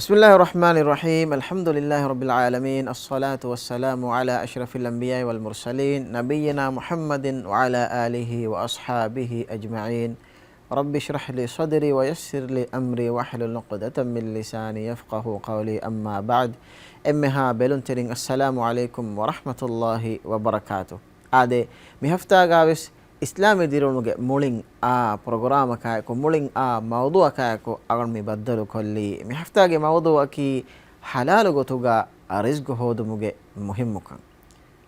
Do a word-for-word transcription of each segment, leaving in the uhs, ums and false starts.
بسم الله الرحمن الرحيم. الحمد لله رب العالمين. الصلاة والسلام على أشرف الأنبياء والمرسلين، نبينا محمد وعلى آله وأصحابه أجمعين. رب اشرح لي صدري ويسر لي أمري واحلل عقدة من لساني يفقهوا قولي. أما بعد. އެންމެހާ ބެލުންތެރިން، السلام عليكم ورحمة الله وبركاته. އާދެ، މި ހަފްތާގާވެސް އިސްލާމީ ދިރިއުޅުމުގެ މުޅިން އާ ޕްރޮގްރާމަކާއެކު، މުޅިން އާ މައުޟޫޢަކާއެކު އަޅުން މި ބައްދަލުކޮށްލީ. މި ހަފްތާގެ މައުޟޫޢަކީ ޙަލާލު ގޮތުގަ ރިޒްގު ހޯދުމުގެ މުހިއްމުކަން.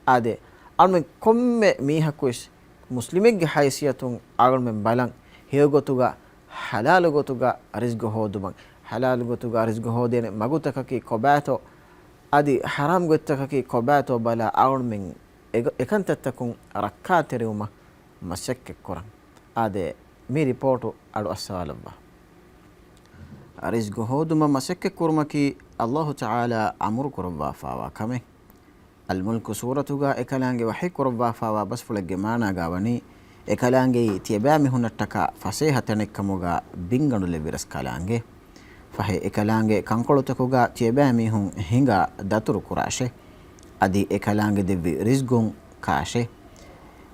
އާދެ، އަޅުމެން ކޮންމެ މީހަކުވެސް މުސްލިމެއްގެ ހައިސިއްޔަތުން އަޅުމެން ބަލަން، ހެޔޮ ގޮތުގަ، ޙަލާލު ގޮތުގަ ރިޒްގު ހޯދުމަށް. ޙަލާލު ގޮތުގަ ރިޒްގު ހޯދޭނެ މަގުތަކަކީ ކޮބާތޯ، އަދި ޙަރާމް ގޮތްތަކަކީ ކޮބާތޯ ބަލާ، އަޅުމެން އެ-، އެކަންތައްތަކުން ރައްކާތެރިވުމަށް މަސައްކަތްކުރަން. އާދެ، މި ރިޕޯޓު އަޑު އައްސަވާލައްވާ. ރިޒްގު ހޯދުމަށް މަސައްކަތްކުރުމަކީ ﷲ ތަޢާލާ އަމުރު ކުރައްވާފާވާ ކަމެއް. އަލްމުލްކު ސޫރަތުގަ އެކަލާނގެ ވަޙީ ކުރައްވާފާވާ ބަސްފުޅެއްގެ މާނާގަ ވަނީ، އެކަލާނގެއީ ތިޔަބައިމީހުންނަށްޓަކާ ފަސޭހަ ތަނެއްކަމުގަ ބިންގަނޑު ލެއްވި ރަސްކަލާނގެ. ފަހެ އެކަލާނގެ ކަންކޮޅުތަކުގަ ތިޔަބައިމީހުން ހިނގާ ދަތުރު ކުރާށޭ. އަދި އެކަލާނގެ ދެއްވި ރިޒްގުން ކާށޭ.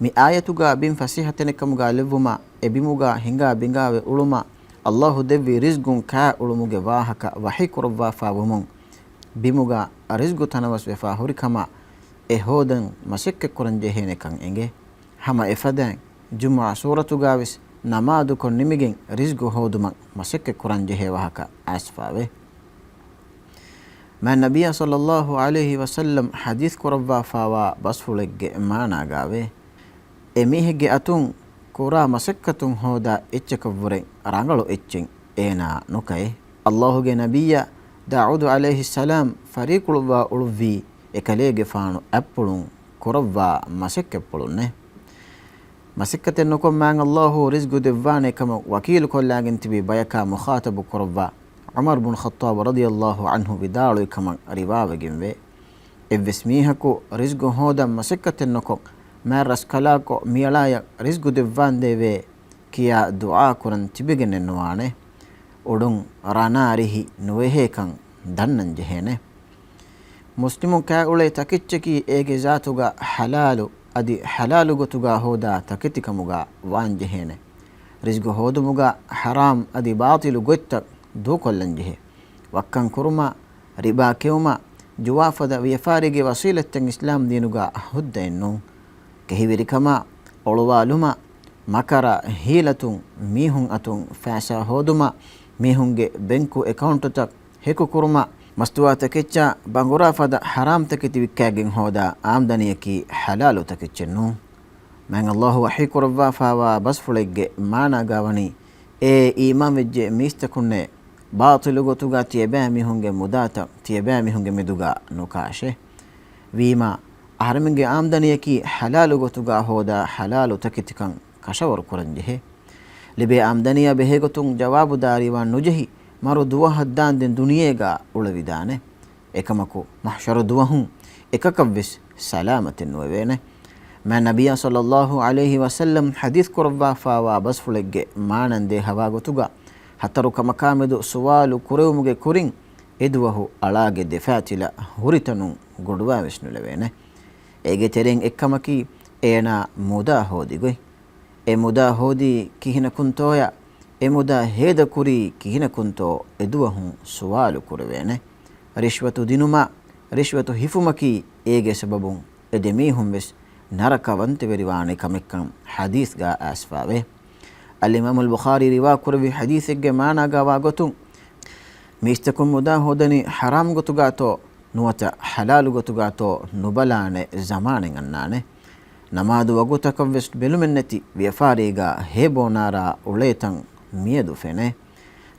މި އާޔަތުގަ ބިން ފަސޭހަ ތަނެއްކަމުގަ ލެއްވުމަށް، އެ ބިމުގަ ހިނގާ ބިނގާވެ އުޅުމަށް، ﷲ ދެއްވި ރިޒްގުން ކާ އުޅުމުގެ ވާހަކަ ވަޙީ ކުރައްވާފާ ވުމުން، ބިމުގަ ރިޒްގު ތަނަވަސް ވެފާ ހުރި ކަމަށް އެ ހޯދަން މަސައްކަތްކުރަން ޖެހޭނެކަން އެނގޭ. ހަމަ އެފަދައިން، ޖުމުޢާ ސޫރަތުގަވެސް ނަމާދުކޮށް ނިމިގެން ރިޒްގު ހޯދުމަށް މަސައްކަތްކުރަން ޖެހޭ ވާހަކަ އައިސްފާވޭ. މާތް ނަބިއްޔާ ޞައްލައްލާހު ޢަލައިހި ވަސައްލަމް ޙަދީޘް ކުރައްވާފާވާ ބަސްފުޅެއްގެ މާނާގަވޭ، އެ މީހެއްގެ އަތުން ކުރާ މަސައްކަތުން ހޯދާ އެއްޗަކަށްވުރެ ރަނގަޅު އެއްޗެއް އޭނާ ނުކައޭ. ﷲ ގެ ނަބިއްޔާ ދާއޫދު ޢަލައިހިއްސަލާމް ފަރީކުޅުއްވާ އުޅުއްވީ އެކަލޭގެފާނު އަތްޕުޅުން ކުރައްވާ މަސައްކަތްޕުޅުންނޭ. މަސައްކަތެއް ނުކޮށް މާތް ﷲ ރިޒްގު ދެއްވާނެ ކަމަށް ވަކީލުކޮށްލާގެން ތިބި ބަޔަކާ މުޚާޠަބު ކުރައްވާ ޢުމަރު ބުން ޚައްޠާބު ރަޟިޔައްލާހު ޢަންހު ވިދާޅުވި ކަމަށް ރިވާވެގެންވޭ. އެއްވެސް މީހަކު ރިޒްގު ހޯދަން މަސައްކަތެއް ނުކޮށް، މާތް ރަސްކަލާކޮ މިއަޅާޔަށް ރިޒްގު ދެއްވާނދޭވޭ ކިޔާ ދުޢާ ކުރަން ތިބިގެނެއްނުވާނެ. އުޑުން ރަނާ ރިހި ނުވެހޭކަން ދަންނަން ޖެހޭނެ. މުސްލިމުން ކާއުޅޭ ތަކެއްޗަކީ އޭގެ ޒާތުގަ ޙަލާލު އަދި ޙަލާލު ގޮތުގަ ހޯދާ ތަކެތިކަމުގަ ވާންޖެހޭނެ. ރިޒްގު ހޯދުމުގަ ޙަރާމް އަދި ބާޠިލު ގޮތްތައް ދޫކޮށްލަންޖެހޭ. ވައްކަން ކުރުމާ، ރިބާ ކެއުމާ، ޖުވާފަދަ ވިޔަފާރީގެ ވަސީލަތްތައް އިސްލާމް ދީނުގަ ހުއްދައެއްނޫން. ކެހިވެރިކަމާ، އޮޅުވާލުމާ، މަކަރާ ހީލަތުން މީހުން އަތުން ފައިސާ ހޯދުމާ، މީހުންގެ ބެންކު އެކައުންޓުތައް ހެކުކުރުމާ، މަސްތުވާތަކެއްޗާ ބަނގުރާ ފަދަ ޙަރާމް ތަކެތި ވިއްކާގެން ހޯދާ އާމްދަނީއަކީ ޙަލާލު ތަކެއްޗެއްނޫން. މާތް ﷲ ވަޙީ ކުރައްވާފާވާ ބަސްފުޅެއްގެ މާނާގަ ވަނީ، އޭ އީމާންވެއްޖެ މީސްތަކުންނޭ، ބާޠިލު ގޮތުގަ ތިޔަބައިމީހުންގެ މުދާތައް ތިޔަބައިމީހުންގެ މެދުގަ ނުކާށޭ. ވީމާ، އަހަރެމެންގެ އާމްދަނީއަކީ ޙަލާލު ގޮތުގަ ހޯދާ ޙަލާލު ތަކެތިކަން ކަށަވަރު ކުރަންޖެހޭ. ލިބޭ އާމްދަނީއާ ބެހޭގޮތުން ޖަވާބުދާރީވާން ނުޖެހި، މަރު ދުވަހަށް ދާންދެން ދުނިޔޭގަ އުޅެވިދާނެ. އެކަމަކު، މަޙްޝަރު ދުވަހުން އެކަކަށްވެސް ސަލާމަތެއް ނުވެވޭނެ. މާތް ނަބިއްޔާ ޞައްލައްލާހު ޢަލައިހި ވަސައްލަމް ޙަދީޘް ކުރައްވާފާވާ ބަސްފުޅެއްގެ މާނަން ދޭހަވާ ގޮތުގަ، ހަތަރު ކަމަކާމެދު ސުވާލު ކުރެވުމުގެ ކުރިން، އެދުވަހު އަޅާގެ ދެފާތިލަ ހުރިތަނުން ގޮޑުވާވެސް ނުލެވޭނެ. އޭގެ ތެރެއިން އެއްކަމަކީ، އޭނާ މުދާ ހޯދި ގޮތް. އެ މުދާ ހޯދީ ކިހިނަކުންތޯޔާ، އެ މުދާ ހޭދަކުރީ ކިހިނަކުންތޯ އެދުވަހުން ސުވާލު ކުރެވޭނެ. ރިޝްވަތު ދިނުމާ، ރިޝްވަތު ހިފުމަކީ އޭގެ ސަބަބުން އެ ދެމީހުން ވެސް ނަރަކަވަންތަވެރިވާނެ ކަމެއްކަން ޙަދީޘްގަ އައިސްފާވޭ. އަލްއިމާމުލް ބުޚާރީ ރިވާ ކުރެއްވި ޙަދީޘެއްގެ މާނާގަ ވާ ގޮތުން، މީސްތަކުން މުދާ ހޯދަނީ ޙަރާމް ގޮތުގަތޯ ނުވަތަ ޙަލާލު ގޮތުގަތޯ ނުބަލާނެ ޒަމާނެއް އަންނާނެ. ނަމާދު ވަގުތަކަށްވެސް ބެލުމެއްނެތި ވިޔަފާރީގަ ހޭބޯނާރާ އުޅޭތަން މިއަދު ފެނޭ.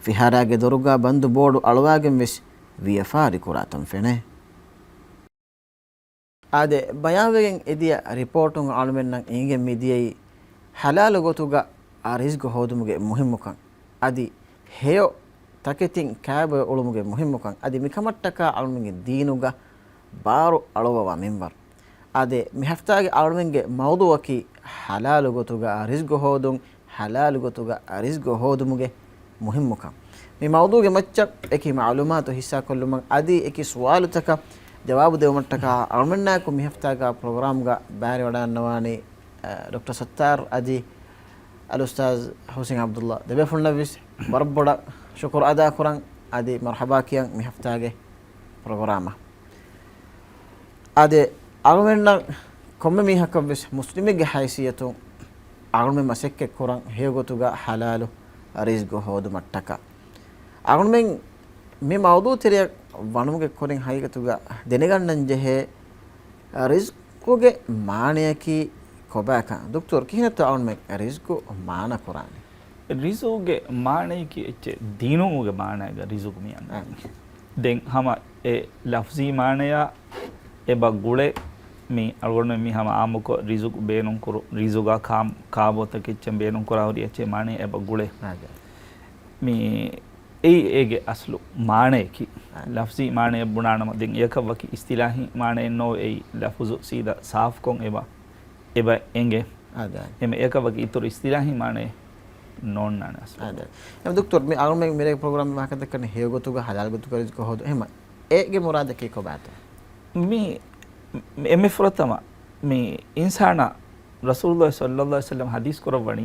ފިހާރާގެ ދޮރުގަ ބަންދު ބޯޑު އަޅުވާގެންވެސް ވިޔަފާރި ކުރާތަން ފެނޭ. އާދެ، ބަޔާންވެގެން އެދިޔަ ރިޕޯޓުން އަޅުމެންނަށް އިނގެން މިދިޔައީ، ޙަލާލު ގޮތުގަ ރިޒްގު ހޯދުމުގެ މުހިއްމުކަން، އަދި ހެޔޮ ތަކެތިން ކާބޮއެ އުޅުމުގެ މުހިއްމުކަން، އަދި މިކަމަށްޓަކާ އަޅުމެންގެ ދީނުގަ ބާރު އަޅުވަވާ މިންވަރު. އާދެ، މި ހަފްތާގެ އަޅުމެންގެ މައުޟޫޢަކީ ޙަލާލު ގޮތުގަ ރިޒްގު ހޯދުން، ޙަލާލު ގޮތުގަ ރިޒްގު ހޯދުމުގެ މުހިއްމުކަން. މި މައުޟޫގެ މައްޗަށް އެކި މަޢުލޫމާތު ހިއްސާކޮށްލުމަށް އަދި އެކި ސުވާލުތަކަށް ޖަވާބު ދެވުމަށްޓަކާ އަޅުމެންނާއެކު މި ހަފްތާގަ ޕްރޮގްރާމްގަ ބައިވެރިވަޑައިގަންނަވާނީ، އަ، ޑޮކްޓަރ ސައްތާރު އަދި އަލްއުސްތާޛް ޙުސެން ޢަބްދުﷲ. ދެބޭފުޅުންނަށްވެސް ވަރަށް ބޮޑަށް ޝުކުރު އަދާކުރަން އަދި މަރުޙަބާ ކިޔަން މި ހަފްތާގެ ޕްރޮގްރާމަށް. އާދެ، އަޅުމެންނަށް ކޮންމެ މީހަކަށްވެސް މުސްލިމެއްގެ ހައިސިއްޔަތުން އަޅުމެން މަސައްކަތްކުރަން ހެޔޮގޮތުގަ ޙަލާލު ރިޒްގު ހޯދުމަށްޓަކާ. އަޅުމެން މި މައުޟޫ ތެރެއަށް ވަނުމުގެ ކުރިން ހަގީގަތުގަ ދެނެގަންނަންޖެހޭ ރިޒްގުގެ މާނަޔަކީ ކޮބާކަން. ދޮކްތަރު، ކިހިނެއްތޯ އަޅުމެން ރިޒްގު މާނަ ކުރާނީ؟ ރިޒުގުގެ މާނަޔަކީ އެއްޗެއް ދީނުގެ މާނައިގަ ރިޒުގު މި އަންނަނީ. އާ. ދެން ހަމަ އެ ލަފްޒީ މާނަޔާ އެބަ ގުޅޭ މި އަޅުގަނޑުމެން މި ހަމަ އާއްމުކޮށް ރިޒުގު ބޭނުންކުރު، ރިޒުގާ ކާ-، ކާބޯތަކެއްޗެއް ބޭނުންކުރާ ހުރި އެއްޗެއް މާނަޔާ އެބަ ގުޅޭ. އާ، ދެ. މި އެއީ އޭގެ އަސްލު މާނަޔަކީ. އާ. ލަފްޒީ މާނަޔަށް ބުނާނަމަ، ދެން އެޔަކަށް ވަކި އިސްތިލާހީ މާނައެއް ނޯވެ، އެއީ ލަފުޒު ސީދާ ސާފުކޮށް އެބަ، އެބަ އެނގޭ. އާ، ދެ. އެމެ އެޔަކަށް ވަކި އިތުރު އިސްތިލާހީ މާނައެއް ނޯންނާނެ އަސްލު. އާ، ދެ. އެމެ ދޮކްތަރު، މި އަޅުމެން މިރޭ ޕްރޮގްރާމް ވާހަކަ ދައްކަނީ ހެޔޮގޮތުގަ ޙަލާލް ގޮތުގަ ރިޒްގު ހޯދު. އެހެމަ އޭގެ މުރާދަކީ ކޮބާތޯ؟ މި، މި އެންމެ ފުރަތަމަ މި އިންސާނާ ރަސޫލުﷲ ޞައްލަﷲ ޢަލައިހި ވަސައްލަމަ ޙަދީޘް ކުރައްވަނީ،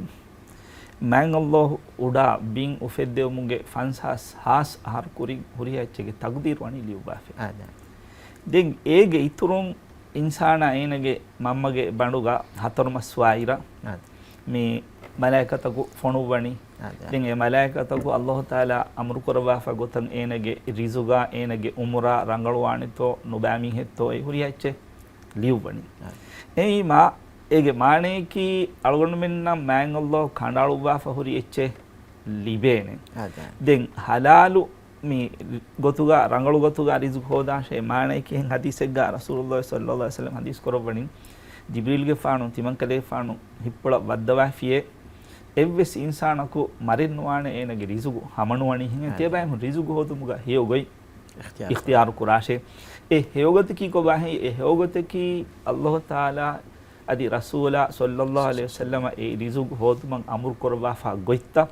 މާތް ﷲ އުޑާ ބިން އުފެއްދެވުމުގެ ފަންސާސް ހާސް އަހަރު ކުރިން ހުރިހާ އެއްޗެއްގެ ތަޤްދީރު ވަނީ ލިޔުއްވާފަ. އާ، ދެ. ދެން އޭގެ އިތުރުން އިންސާނާ އޭނަގެ މަންމަގެ ބަނޑުގަ ހަތަރު މަސް ވާއިރަ، އާ، ދެ. މި މަލާއިކަތަކު ފޮނުއްވަނީ. އާ، ދެ. ދެން އެ މަލާއިކަތަކު ﷲ ތަޢާލާ އަމުރު ކުރައްވާފަ ގޮތަށް އޭނަގެ ރިޒުގާ އޭނަގެ އުމުރާ ރަނގަޅުވާނެތޯ ނުބައި މީހެއްތޯ އެ ހުރިހާ އެއްޗެއް ލިޔުއްވަނީ. އާ. އެއީ މާ، އޭގެ މާނަޔަކީ އަޅުގަނޑުމެންނަށް މާތް ﷲ ކަނޑައަޅުއްވާފަ ހުރި އެއްޗެއް ލިބޭނެ. އާ، ދެ. ދެން ޙަލާލު މި ގޮތުގަ ރަނގަޅު ގޮތުގަ ރިޒުގު ހޯދާށޭ މާނަޔަކީ އެހެން ޙަދީޘެއްގަ ރަސޫލުﷲ ޞައްލަﷲ ޢަލައިހި ވަސައްލަމަ ޙަދީޘް ކުރައްވަނީ، ޖިބްރީލްގެފާނު ތިމަންކަލޭގެފާނު ހިތްޕުޅަށް ވައްދަވާފިޔޭ، އެއްވެސް އިންސާނަކު މަރެއް ނުވާނެ އޭނަގެ ރިޒުގު ހަމަނުވަނީ ހިނގެ، އާ، ތިޔަބައިމީހުން ރިޒުގު ހޯދުމުގަ ހެޔޮ ގޮތް އިޚްތިޔާރު ކުރާށޭ. އެ ހެޔޮގޮތަކީ ކޮބާހޭ؟ އެ ހެޔޮގޮތަކީ ﷲ ތަޢާލާ އަދި ރަސޫލާ ޞައްލަﷲ ޢަލައިހި ވަސައްލަމަ އެ ރިޒުގު ހޯދުމަށް އަމުރު ކުރައްވާފަ ގޮތްތައް.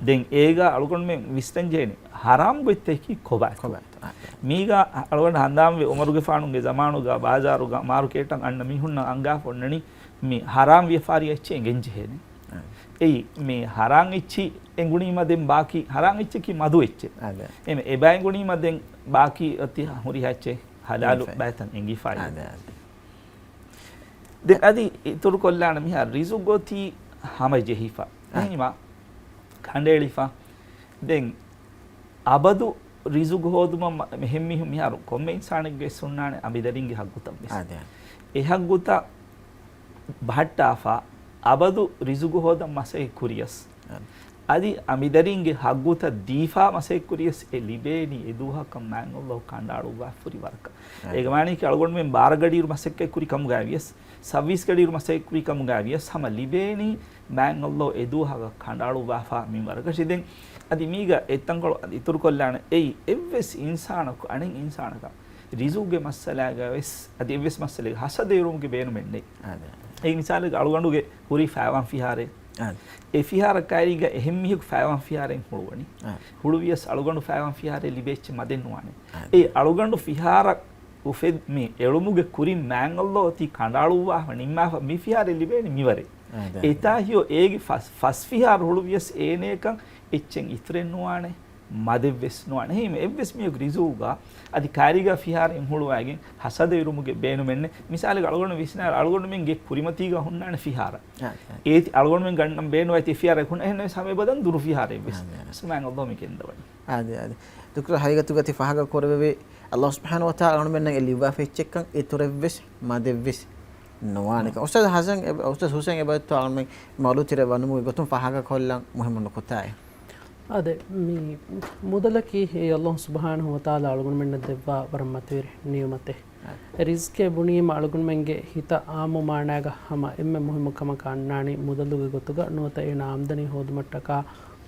ދެން އޭގަ އަޅުގަނޑުމެން ވިސްނަންޖެހޭނީ ޙަރާމް ގޮތްތަކީ ކޮބާތޯ؟ ކޮބާތޯ؟ އާ، ދެ. މީގަ އަޅުގަނޑު ހަނދާންވެ ޢުމަރުގެފާނުގެ ޒަމާނުގަ ބާޒާރުގަ މާރުކޭޓަށް އަންނަ މީހުންނަށް އަންގާފަ އޮންނަނީ މި ޙަރާމް ވިޔަފާރި އެއްޗެއް އެނގެންޖެހޭނެ. އާ. އެއީ މި ޙަރާމް އެއްޗި އެނގުނީމަ ދެން ބާކީ، ޙަރާމް އެއްޗަކީ މަދު އެއްޗެއް. އާ، ދެ. އެމެ އެބަ އެނގުނީމަ ދެން ބާކީ އޮތީ ހުރިހާ އެއްޗެއް ޙަލާލު އެނގިފައި. ބައިތަން އެނގިފައި. އާ، ދެ، އާ، ދެ. ދެން އަދި އިތުރުކޮށްލާނަ މިހާރު ރިޒުގު އޮތީ ހަމަޖެހިފަ. އާ. އެހެންވީމަ ކަނޑައެޅިފަ. ދެން އަބަދު ރިޒުގު ހޯދުމަށް މަ-، އެހެން މީހުން މިހާރު ކޮންމެ އިންސާނެއްގެ ހުންނާނެ އަނބިދަރިންގެ ހައްގުތައް ވެސް. އާ، ދެ. އެ ހައްގުތައް ބަހައްޓާފަ އަބަދު ރިޒުގު ހޯދަން މަސައްކަތް ކުރިޔަސް. އާ. އަދި އަނބިދަރިންގެ ހައްގުތައް ދީފާ މަސައްކަތް ކުރިޔަސް އެ ލިބޭނީ އެ ދުވަހަކަށް މާތް ﷲ ކަނޑައަޅުއްވާފަ ހުރި ވަރަކަށް. އާ. އޭގެ މާނަޔަކީ އަޅުގަނޑުމެން ބާރަ ގަޑިއިރު މަސައްކަތް ކުރި ކަމުގައި ވިޔަސް، ސައުވީސް ގަޑިއިރު މަސައްކަތް ކުރި ކަމުގައި ވިޔަސް ހަމަ ލިބޭނީ މާތް ﷲ އެ ދުވަހަކަށް ކަނޑައަޅުއްވާފަ މިންވަރަކަށް. ދެން އަދި މީގަ އެއްތަންކޮޅު އަދި އިތުރުކޮށްލާނެ. އެއީ އެއްވެސް އިންސާނަކު އަނެއް އިންސާނަކަށް ރިޒުގުގެ މައްސަލާގަ ވެސް އަދި އެއްވެސް މައްސަލައެއް ހަސަދަވެރިވުމުގެ ބޭނުމެއް ނެތް. އާ، ދެ. އެ މިސާލެއް އަޅުގަނޑުގެ ހުރީ ފައިވާން ފިހާރައެއް. އާ. އެ ފިހާރަ ކައިރީގަ އެހެން މީހަކު ފައިވާން ފިހާރައިން ހުޅުވަނީ. އާ. ހުޅުވިޔަސް އަޅުގަނޑު ފައިވާން ފިހާރައެއް ލިބޭ އެއްޗެއް މަދެއް ނުވާނެ. އާ. އެ އަޅުގަނޑު ފިހާރަ އުފެދް-، މި އެޅުމުގެ ކުރިން މާތް ﷲ އޮތީ ކަނޑައަޅުއްވާފަ ނިންމާފަ މި ފިހާރައެއް ލިބޭނީ މިވަރެއް. އާ، ދެ. އެތާ ހިޔޯ އޭގެ ފަސް، ފަސް ފިހާރަ ހުޅުވިޔަސް އޭނަޔަކަށް އެއްޗެއް އިތުރެއް ނުވާނެ، މަދެއްވެސް ނުވާނެ. އެހެން އެއްވެސް މީހަކު ރިޒުގުގަ އަދި ކައިރީގަ ފިހާރައިން ހުޅުވައިގެން ހަސަދަވެރިވުމުގެ ބޭނުމެއް ނެތް. މިސާލެއް އަޅުގަނޑު ވިސްނާ، އަޅުގަނޑުމެންގެ ކުރިމަތީގަ ހުންނާނެ ފިހާރަ. އާ، އާ. އޭތި އަޅުގަނޑުމެން ގަންނަން ބޭނުންވާ އެތި ފިހާރައެއް ހުންނަ އެހެންނަމަވެސް ހަމަ އެބަދަން ދުރު ފިހާރައެއްވެސް. އާ، އާ. މާތް ﷲ މި ގެންދަވަނީ. އާ، ދެ، އާ، ދެ. ދޮކްޓަރ ޙަގީގަތުގަ ތި ފާހަގަ ކުރެއްވި، ﷲ ސުބްޙާނަހޫ ވަތަޢާލާ އަޅުގަނޑުމެންނަށް އެ ލިޔުއްވާފަ އެއްޗެއްކަން އިތުރެއްވެސް މަދެއްވެސް ނުވާނެކަން. އުސްތާޛް ޙަސަން އެބަ-، އުސްތާޛް ޙުސެން އެބައޮތްތޯ އަޅުގަނޑުމެން މައުޟޫ ތެރެ ވަނުމުގެ ގޮތުން ފާހަގަ ކޮށްލަން މުހިއްމު ނުކުތާއެއް؟ އާ، ދެ، މި މުދަލަކީ އެ ﷲ ސުބްޙާނަހޫ ވަތަޢާލާ އަޅުގަނޑުމެންނަށް ދެއްވާ ވަރަށް މަތިވެރި ނިޢުމަތެއް. އާ. ރިޒްޤެއް ބުނީމަ އަޅުގަނޑުމެންގެ ހިތަށް އާއްމު މާނައިގަ ހަމަ އެންމެ މުހިއްމު ކަމަކަށް އަންނާނީ މުދަލުގެ ގޮތުގަ ނުވަތަ އޭނަ އާމްދަނީ ހޯދުމަށްޓަކާ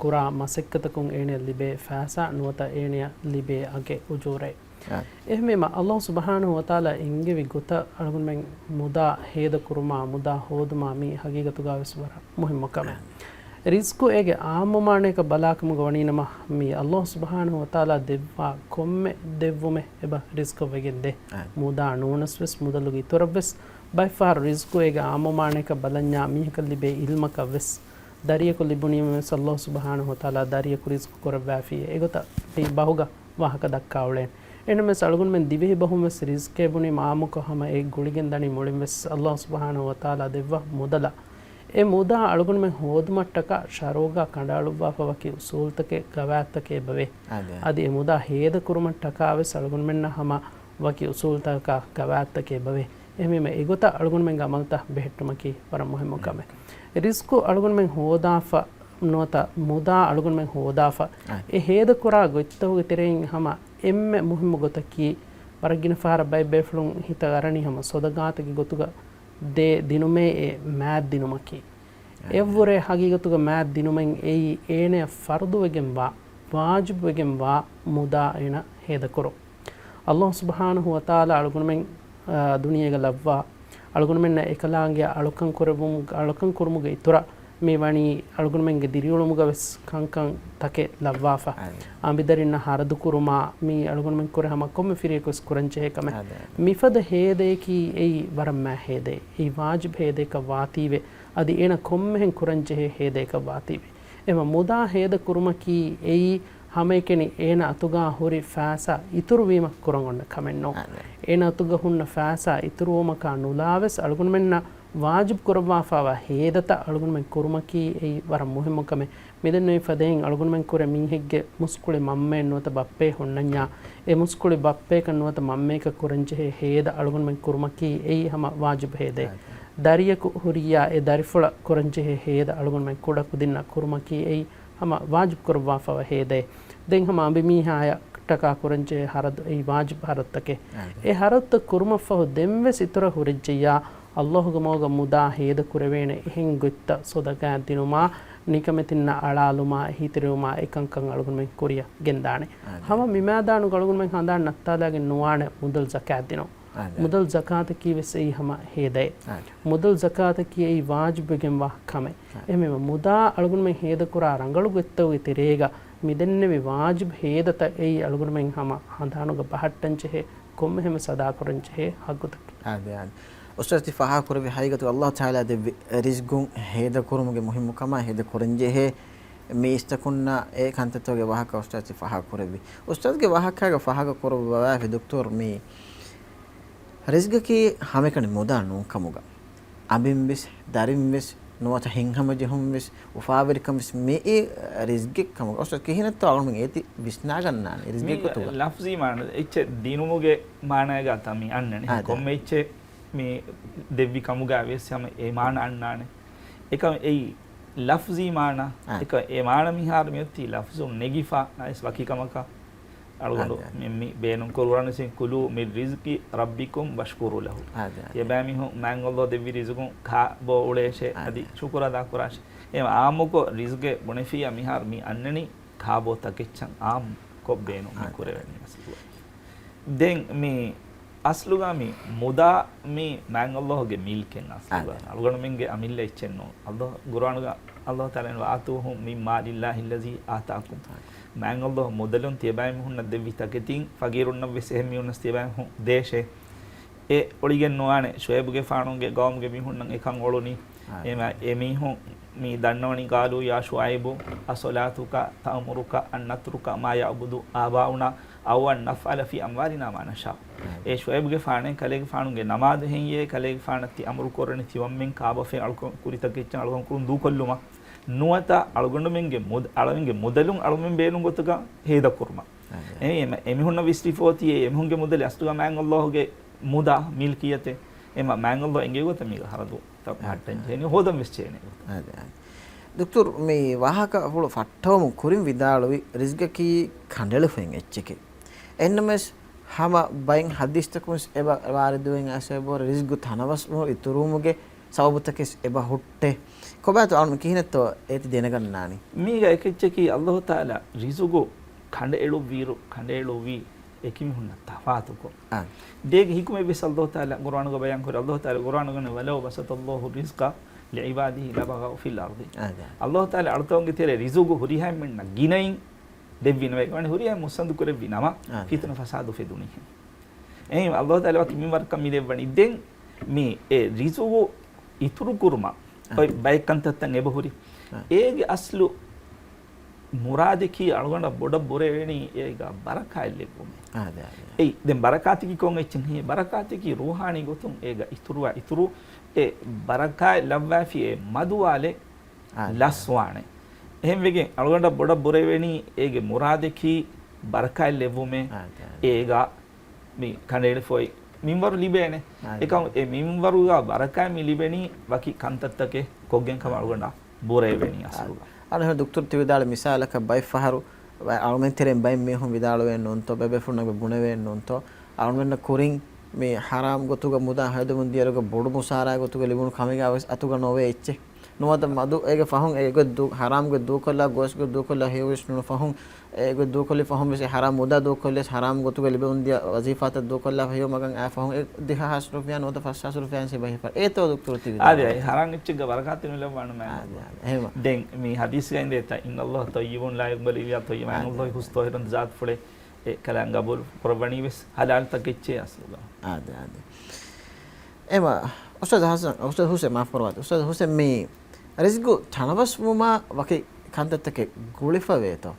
ކުރާ މަސައްކަތަކުން އޭނަޔަށް ލިބޭ ފައިސާ ނުވަތަ އޭނަޔަށް ލިބޭ އަގެއް، އުޖޫރައެއް. އާ. އެހެންވީމަ، ﷲ ސުބްޙާނަހޫ ވަތަޢާލާ އެންގެވި ގޮތަށް އަޅުގަނޑުމެން މުދާ ހޭދަކުރުމާ، މުދާ ހޯދުމާ މީ ހަގީގަތުގަވެސް ވަރަށް މުހިއްމު ކަމެއް. އާ. ރިޒްޤު އޭގެ އާއްމު މާނަޔަކަށް ބަލާކަމުގަ ވަނީނަމަ، މީ ﷲ ސުބްޙާނަހޫ ވަތަޢާލާ ދެއްވާ ކޮންމެ ދެއްވުމެއް އެބަ ރިޒްޤަށް ވެގެން ދޭ. އާ. މުދާ ނޫނަސް ވެސް މުދަލުގެ އިތުރަށް ވެސް ބައެއްފަހަރު ރިޒްޤު އޭގެ އާއްމު މާނަޔަކަށް ބަލަންޏާ މީހަކަށް ލިބޭ އިލްމަކަށް ވެސް، ދަރިޔަކު ލިބުނީމަ ވެސް ﷲ ސުބްޙާނަހޫ ވަތަޢާލާ ދަރިޔަކު ރިޒްޤު ކުރައްވާފިއޭ. އެގޮތަށް މި ބަހުގަ ވާހަކަ ދައްކާ އުޅޭނެ. އެހެންނަމަވެސް އަޅުގަނޑުމެން ދިވެހި ބަހުން ވެސް ރިޒްޤޭ ބުނީމަ އާއްމުކޮށް ހަމަ އެ ގުޅިގެން ދަނީ މުޅިން ވެސް ﷲ ސުބްޙާނަހޫ ވަތަޢާލާ ދެއްވާ މުދަލަށް. އެ މުދާ އަޅުގަނޑުމެން ހޯދުމަށްޓަކާ ޝަރުޢުގަ ކަނޑައަޅުއްވާފަ ވަކި އުޞޫލުތަކެއް ގަވާއިދުތަކެއް އެބަވޭ. އާދެ. އަދި އެ މުދާ ހޭދަ ކުރުމަށްޓަކާ ވެސް އަޅުގަނޑުމެންނަށް ހަމަ ވަކި އުޞޫލުތަކާ ގަވާއިދުތަކެއް އެބަވޭ. އެހެންވީމަ އެގޮތަށް އަޅުގަނޑުމެންގެ ޢަމަލުތައް ބެހެއްޓުމަކީ ވަރަށް މުހިއްމު ކަމެއް. ރިޒްޤު އަޅުގަނޑުމެން ހޯދާފަ ނުވަތަ މުދާ އަޅުގަނޑުމެން ހޯދާފަ، އާ. އެ ހޭދަކުރާ ގޮތްތަކުގެ ތެރެއިން ހަމަ އެންމެ މުހިއްމު ގޮތަކީ، ވަރަށް ގިނަ ފަހަރަށް ބައެއް ބޭފުޅުން ހިތަށް އަރަނީ ހަމަ ޞަދަޤާތެއްގެ ގޮތުގަ ދޭ ދިނުމޭ އެ މާތް ދިނުމަކީ. އާ. އެއަށްވުރެ ހަގީގަތުގަ މާތް ދިނުމެއް އެއީ އޭނަޔަށް ފަރުޟުވެގެންވާ، ވާޖިބުވެގެންވާ މުދާ އޭނަ ހޭދަކުރުން. ﷲ ސުބްޙާނަހޫ ވަތަޢާލާ އަޅުގަނޑުމެން، އާ، ދުނިޔޭގަ ލައްވާ، އަޅުގަނޑުމެންނަށް އެކަލާނގެ އަޅުކަން ކުރެއްވުމު-، އަޅުކަން ކުރުމުގެ އިތުރަށް މި ވަނީ އަޅުގަނޑުމެންގެ ދިރިއުޅުމުގަ ވެސް ކަންކަން ތަކެއް ލައްވާފަ. އާދެ. އަނބިދަރިންނަށް ހަރަދު ކުރުމާ، މީ އަޅުގަނޑުމެން ކުރެ ހަމަ ކޮންމެ ފިރިޔަކު ވެސް ކުރަންޖެހޭ ކަމެއް. އާދެ، އާދެ. މިފަދަ ހޭދައަކީ އެއީ ވަރަށް މާތް ހޭދައެއް. އެއީ ވާޖިބު ހޭދައަކަށް ވާތީވެ، އަދި އޭނަ ކޮންމެހެން ކުރަންޖެހޭ ހޭދައަކަށް ވާތީވެ. އެމަ މުދާ ހޭދަ ކުރުމަކީ އެއީ ހަމައެކަނި އޭނަ އަތުގާ ހުރި ފައިސާ އިތުރުވީމަ ކުރަން އޮންނަ ކަމެއް ނޫން. އާދެ. އޭނަ އަތުގަ ހުންނަ ފައިސާ އިތުރުވުމަކާ ނުލާވެސް އަޅުގަނޑުމެންނަށް ވާޖިބު ކުރައްވާފައިވާ ހޭދަތައް އަޅުގަނޑުމެން ކުރުމަކީ އެއީ ވަރަށް މުހިއްމު ކަމެއް. މިދެންނެވި ފަދައިން އަޅުގަނޑުމެން ކުރެ މީހެއްގެ މުސްކުޅި މަންމައެއް ނުވަތަ ބައްޕައެއް ހުންނަންޏާ، އެ މުސްކުޅި ބައްޕަޔަކަށް ނުވަތަ މަންމަޔަކަށް ކުރަންޖެހޭ ހޭދަ އަޅުގަނޑުމެން ކުރުމަކީ އެއީ ހަމަ ވާޖިބު ހޭދައެއް. އާދެ. ދަރިޔަކު ހުރިއްޔާ އެ ދަރިފުޅަށް ކުރަންޖެހޭ ހޭދަ އަޅުގަނޑުމެން ކުޑަކުދިންނަށް ކުރުމަކީ އެއީ ހަމަ ވާޖިބު ކުރައްވާފައިވާ ހޭދައެއް. ދެން ހަމަ އަނބިމީހާޔަށްޓަކާ ކުރަންޖެހޭ ހަރަދު އެއީ ވާޖިބު ހަރަދުތަކެއް. އާދެ. އެ ހަރަދުތައް ކުރުމަށްފަހު ދެންވެސް އިތުރަށް ހުރެއްޖެއްޔާ، ﷲގެ މަގުގަ މުދާ ހޭދަ ކުރެވޭނެ އެހެން ގޮތްތައް ސަދަޤާތް ދިނުމާ، ނިކަމެތިންނަށް އަޅާލުމާ، އެހީތެރިވުމާ، އެކަންކަން އަޅުގަނޑުމެން ކުރިއަށް ގެންދާނެ. އާދެ. ހަމަ މި މައިދާނުގަ އަޅުގަނޑުމެން ހަނދާން ނައްތާލާގެން ނުވާނެ މުދަލު ޒަކާތް ދިނުން. އާދެ. މުދަލު ޒަކާތަކީ ވެސް އެއީ ހަމަ ހޭދައެއް. އާދެ. މުދަލު ޒަކާތަކީ އެއީ ވާޖިބުވެގެންވާ ކަމެއް. އާދެ. އެހެންވީމަ މުދާ އަޅުގަނޑުމެން ހޭދަކުރާ ރަނގަޅު ގޮތްތަކުގެ ތެރޭގަ މި ދެންނެވި ވާޖިބު ހޭދަތައް އެއީ އަޅުގަނޑުމެން ހަމަ ހަނދާނުގަ ބަހައްޓަންޖެހޭ ކޮންމެހެން ވެސް އަދާކުރަންޖެހޭ ހައްގުތަކެއް. އާދެ، އާދެ. އުސްތާޛް ތި ފާހަގަކުރެއްވި ހަގީގަތުގަ ﷲ ތަޢާލާ ދެއްވި ރިޒްގުން ހޭދަކުރުމުގެ މުހިއްމުކަމާ ހޭދަކުރަންޖެހޭ މީސްތަކުންނަށް އެ ކަންތައްތަކުގެ ވާހަކަ އުސްތާޛް ތި ފާހަގަކުރެއްވި. އުސްތާޛްގެ ވާހަކައިގަ ފާހަގަކުރައްވަވާފި ދޮކްތަރު މީ ރިޒްގަކީ ހަމައެކަނި މުދާ ނޫންކަމުގަ، އަނބިންވެސް، ދަރިންވެސް، ނުވަތަ ހިތްހަމަޖެހުންވެސް، އުފާވެރިކަންވެސް މިއީ ރިޒްގެއްކަމުގަ. އުސްތާޛް ކިހިނެއްތޯ އަޅުގަނޑުމެން އޭތި ވިސްނާގަންނާނީ ރިޒްގެއް މީ ގޮތުގަ؟ ލަފްޒީ މާނަ އެއްޗެއް ދިނުމުގެ މާނައިގަ ތަ މި އަންނަނީ. އާދެ. ކޮންމެ އެއްޗެއް މި ދެއްވި ކަމުގަ ވެސް ހަމަ އެ މާނަ އަންނާނެ. އެކަމަ އެއީ ލަފްޒީ މާނަ. އާ. އެކަ އެ މާނަ މިހާރު މިއޮތީ ލަފްޒުން ނެގިފަ ނައިސް ވަކި ކަމަކަށް އަޅުގަނޑު އާދެ، އާދެ. މި، މި ބޭނުން ކުރުވާނެ ސިން ކުލޫ މިން ރިޒްޤި ރައްބިކުމް ވަޝްކުރޫ ލަހު. އާދެ، އާދެ. ތިޔަބައިމީހުން މާތް ﷲ ދެއްވި ރިޒުގުން ކާބޯ އުޅޭށޭ، އާދެ. އަދި ޝުކުރު އަދާކުރާށޭ. އެ އާއްމުކޮށް ރިޒްގެ ބުނެފިއްޔާ މިހާރު މި އަންނަނީ ކާބޯ ތަކެއްޗަށް އާއްމުކޮށް ބޭނުން މި އާދެ، ކުރެވެނީ އަސްލު. ދެން މި އަސްލުގަ މި މުދާ މި މާތް ﷲ ގެ މިލްކެއް އަސްލުގަ. އާދެ. އަޅުގަނޑުމެންގެ އަމިއްލަ އެއްޗެއް ނޫން. ﷲ ގުރުއާނުގަ ﷲ ތަޢާލާ ވައާތޫހު މިން މާލިއްލާހި އައްލަޒީ އާތާކުމް. އާދެ. މާތް ﷲ މުދަލުން ތިޔަބައިމީހުންނަށް ދެއްވި ތަކެތިން ފަގީރުންނަށް ވެސް އެހެން މީހުންނަސް ތިޔަބައިމީހުން ދޭށޭ. އެ އޮޅިގެން ނުވާނެ. ޝުޢައިބުގެފާނުގެ ގައުމުގެ މީހުންނަށް އެކަން އޮޅުނީ. އާދެ. އެމަ، އެމީހުން މި ދަންނަވަނީ قَالُوا يَا شُعَيْبُ أَصَلَاتُكَ تَأْمُرُكَ أَنْ نَتْرُكَ مَا يَعْبُدُ آبَاؤُنَا أَوْ أَنْ نَفْعَلَ فِي أَمْوَالِنَا مَا نَشَاءُ. އާދެ. އެ ޝުޢައިބުގެފާނޭ ކަލޭގެފާނުގެ ނަމާދު ހެއްޔޭ ކަލޭގެފާނަށް ތި އަމުރު ކުރަނީ ތިމަންމެން ކާބަފެން އަޅުކަން ކުރި ތަކެއްޗަށް އަޅުކަން ކުރުން ދޫކޮށްލުމަށް ނުވަތަ އަޅުގަނޑުމެންގެ މުދ-، އަޅުމެންގެ މުދަލުން އަޅުމެން ބޭނުން ގޮތުގަ ހޭދަ ކުރުމަށް. އާދެ. އެ، އެ، އެމީހުންނަށް ވިސްނިފަ އޮތީ އެ އެމީހުންގެ މުދަލެއް އަސްލުގަ މާތް ﷲ ގެ މުދާ މިލްކިއްޔަތެއް. އެމަ، މާތް ﷲ އެނގޭ ގޮތަށް މީގަ ހަރަދު ތައް އާދެ. ހައްޓަން ޖެހެނީ ހޯދަން ވެސް ޖެހޭނެ ގޮތަށް. އާދެ، އާދެ. ދޮކްތަރު މި ވާހަކަފުޅު ފައްޓަވަމުން ކުރިން ވިދާޅުވި ރިޒްގަކީ ކަނޑައެޅިފައި އެއްޗެކޭ. އެހެންނަމަވެސް ހަމަ ބައެއް ޙަދީޘްތަކުން ވެސް އެބަ ވާރިދުވެގެން އައިސް އެބަހުރި ރިޒްގު ތަނަވަސްވުމުން އިތުރުވުމުގެ ސަބަބުތަކެއް ވެސް އެބަ ހުއްޓޭ. ކޮބާތޯ އަޅުން ކިހިނެއްތޯ އޭތި ދެނެގަންނާނީ؟ މީގަ އެކެއްޗަކީ ﷲ ތަޢާލާ ރިޒުގު ކަނޑައެޅުއްވިއިރު ކަނޑައެޅުއްވީ އެކި މީހުންނަށް ތަފާތުކޮށް. އާ. ދޭގެ ޙިކުމަތް ވެސް ﷲ ތަޢާލާ ޤުރުއާނުގަ ބަޔާން ކުރޭ. ﷲ ތަޢާލާ ޤުރުއާނުގަ ވަނީ ولو بسط الله الرزق لعباده لبغوا في الأرض. އާދެ. އަﷲ ތަޢާލާ އަޅުތަކުންގެ ތެރޭ ރިޒުގު ހުރިހާ އެންމެންނަށް ގިނައިން ދެއްވި ނުވޭ. ވަނީ ހުރިހާ މުއްސަނދު ކުރެއްވި ނަމަ، އާދެ، ފިތުނަ ފަސާދު އުފެދުނީހެން. އެހެން އަﷲ ތަޢާލާ ވަކި މިންވަރަކަށް މި ދެއްވަނީ. ދެން މި އެ ރިޒުގު އިތުރު ކުރުމަށް އާދެ، އޮތް ބައެއް ކަންތައްތައް އެބަހުރި. އާދެ. އޭގެ އަސްލު މުރާދަކީ އަޅުގަނޑަށް ބޮޑަށް ބުރެވެނީ އޭގަ ބަރަކާތް ލެއްވުމޭ. އާދެ، އާދެ. އެއީ، ދެން ބަރަކާތަކީ ކޮން އެއްޗެއް؟ ހީ، ބަރަކާތަކީ ރޫޙާނީ ގޮތުން އޭގަ އިތުރުވާ އިތުރު، އެ ބަރަކާތް ލައްވާފި އެ މަދުވާލެއް، އާދެ، ލަސްވާނެ. އެހެންވެގެން އަޅުގަނޑަށް ބޮޑަށް ބުރެވެނީ އޭގެ މުރާދަކީ ބަރަކާތް ލެއްވުމޭ. އާދެ، އާދެ. އޭގަ މި ކަނޑައެޅިފައި މިންވަރު ލިބޭނެ. އާދެ. އެކަމު އެ މިންވަރުގަ ބަރަކާތް މި ލިބެނީ ވަކި ކަންތައްތަކެއް ކޮށްގެން ކަމަށް އަޅުގަނޑަށް ބުރެވެނީ އަސްލުގަ. އަނެއް ދުކްތުރު ތި ވިދާޅުވި މިސާލަކަށް ބައެއްފަހަރު އަޅުމެން ތެރެއިން ބައެއް މީހުން ވިދާޅުވެ ނޫންތޯ، ބޭބޭފުޅުންނަށް ބުނެވެ ނޫންތޯ، އަޅުމެންނަށް ކުރިން މި ޙަރާމް ގޮތުގަ މުދާ ހެދުމުން ދިޔައިރުގަ ބޮޑު މުސާރައިގެ ގޮތުގަ ލިބުނު ކަމެއްގަ ވެސް އަތުގަ ނޯވޭ އެއްޗެއް. ނުވަތަ މަދު އޭގެ ފަހުން އޭގޮތް ދޫ-، ޙަރާމްގޮތް ދޫކޮށްލާ، ގޯސްގޮތް ދޫކޮށްލާ ހެޔޮވެސް ނޫނު ފަހުން، އޭގޮތް ދޫކޮށްލި ފަހުން ވެސް އެ ޙަރާމް މުދާ ދޫކޮށްލި ވެސް ޙަރާމް ގޮތުގަ ލިބެމުން ދިޔަ ވަޒީފާތައް ދޫކޮށްލާ ހެޔޮ މަގަށް އައި ފަހުން އެ ދެހާސް ރުފިޔާ ނުވަތަ ފަސްހާސް ރުފިޔާ ސިބަހިފަ. އޭތޯ ދުކްތުރު ތި ވިދާޅުވީ؟ އާދެ، އާދެ، ޙަރާމް އެއްޗެއްގަ ބަރަކާތެއް ނުލައްވާނުމޭ. އާދެ، އާދެ. އެހެމަ. ދެން މި ޙަދީޘްގައި ދޭތަ، إن الله طيب لا يقبل إلا طيبا. އާދެ، الله އާދެ. ހުސް ޠާހިރުން ޒާތުފުޅެއް އެ ކަލާނގެ ގަބޫލު ކުރައްވަނީ ވެސް ޙަލާލު ތަކެއްޗޭ އަސްލުގަ. އާދެ، އާދެ. އެމަ، އުސްތާޛް ޙަސަން، އުސްތާޛް ޙުސެން، މާފު ކުރައްވާތި. އުސްތާޛް ޙުސެން، މި ރިޒްގު ތަނަވަސްވުމާ ވަކި ކަންތައްތަކެއް ގުޅިފަ ވޭތޯ؟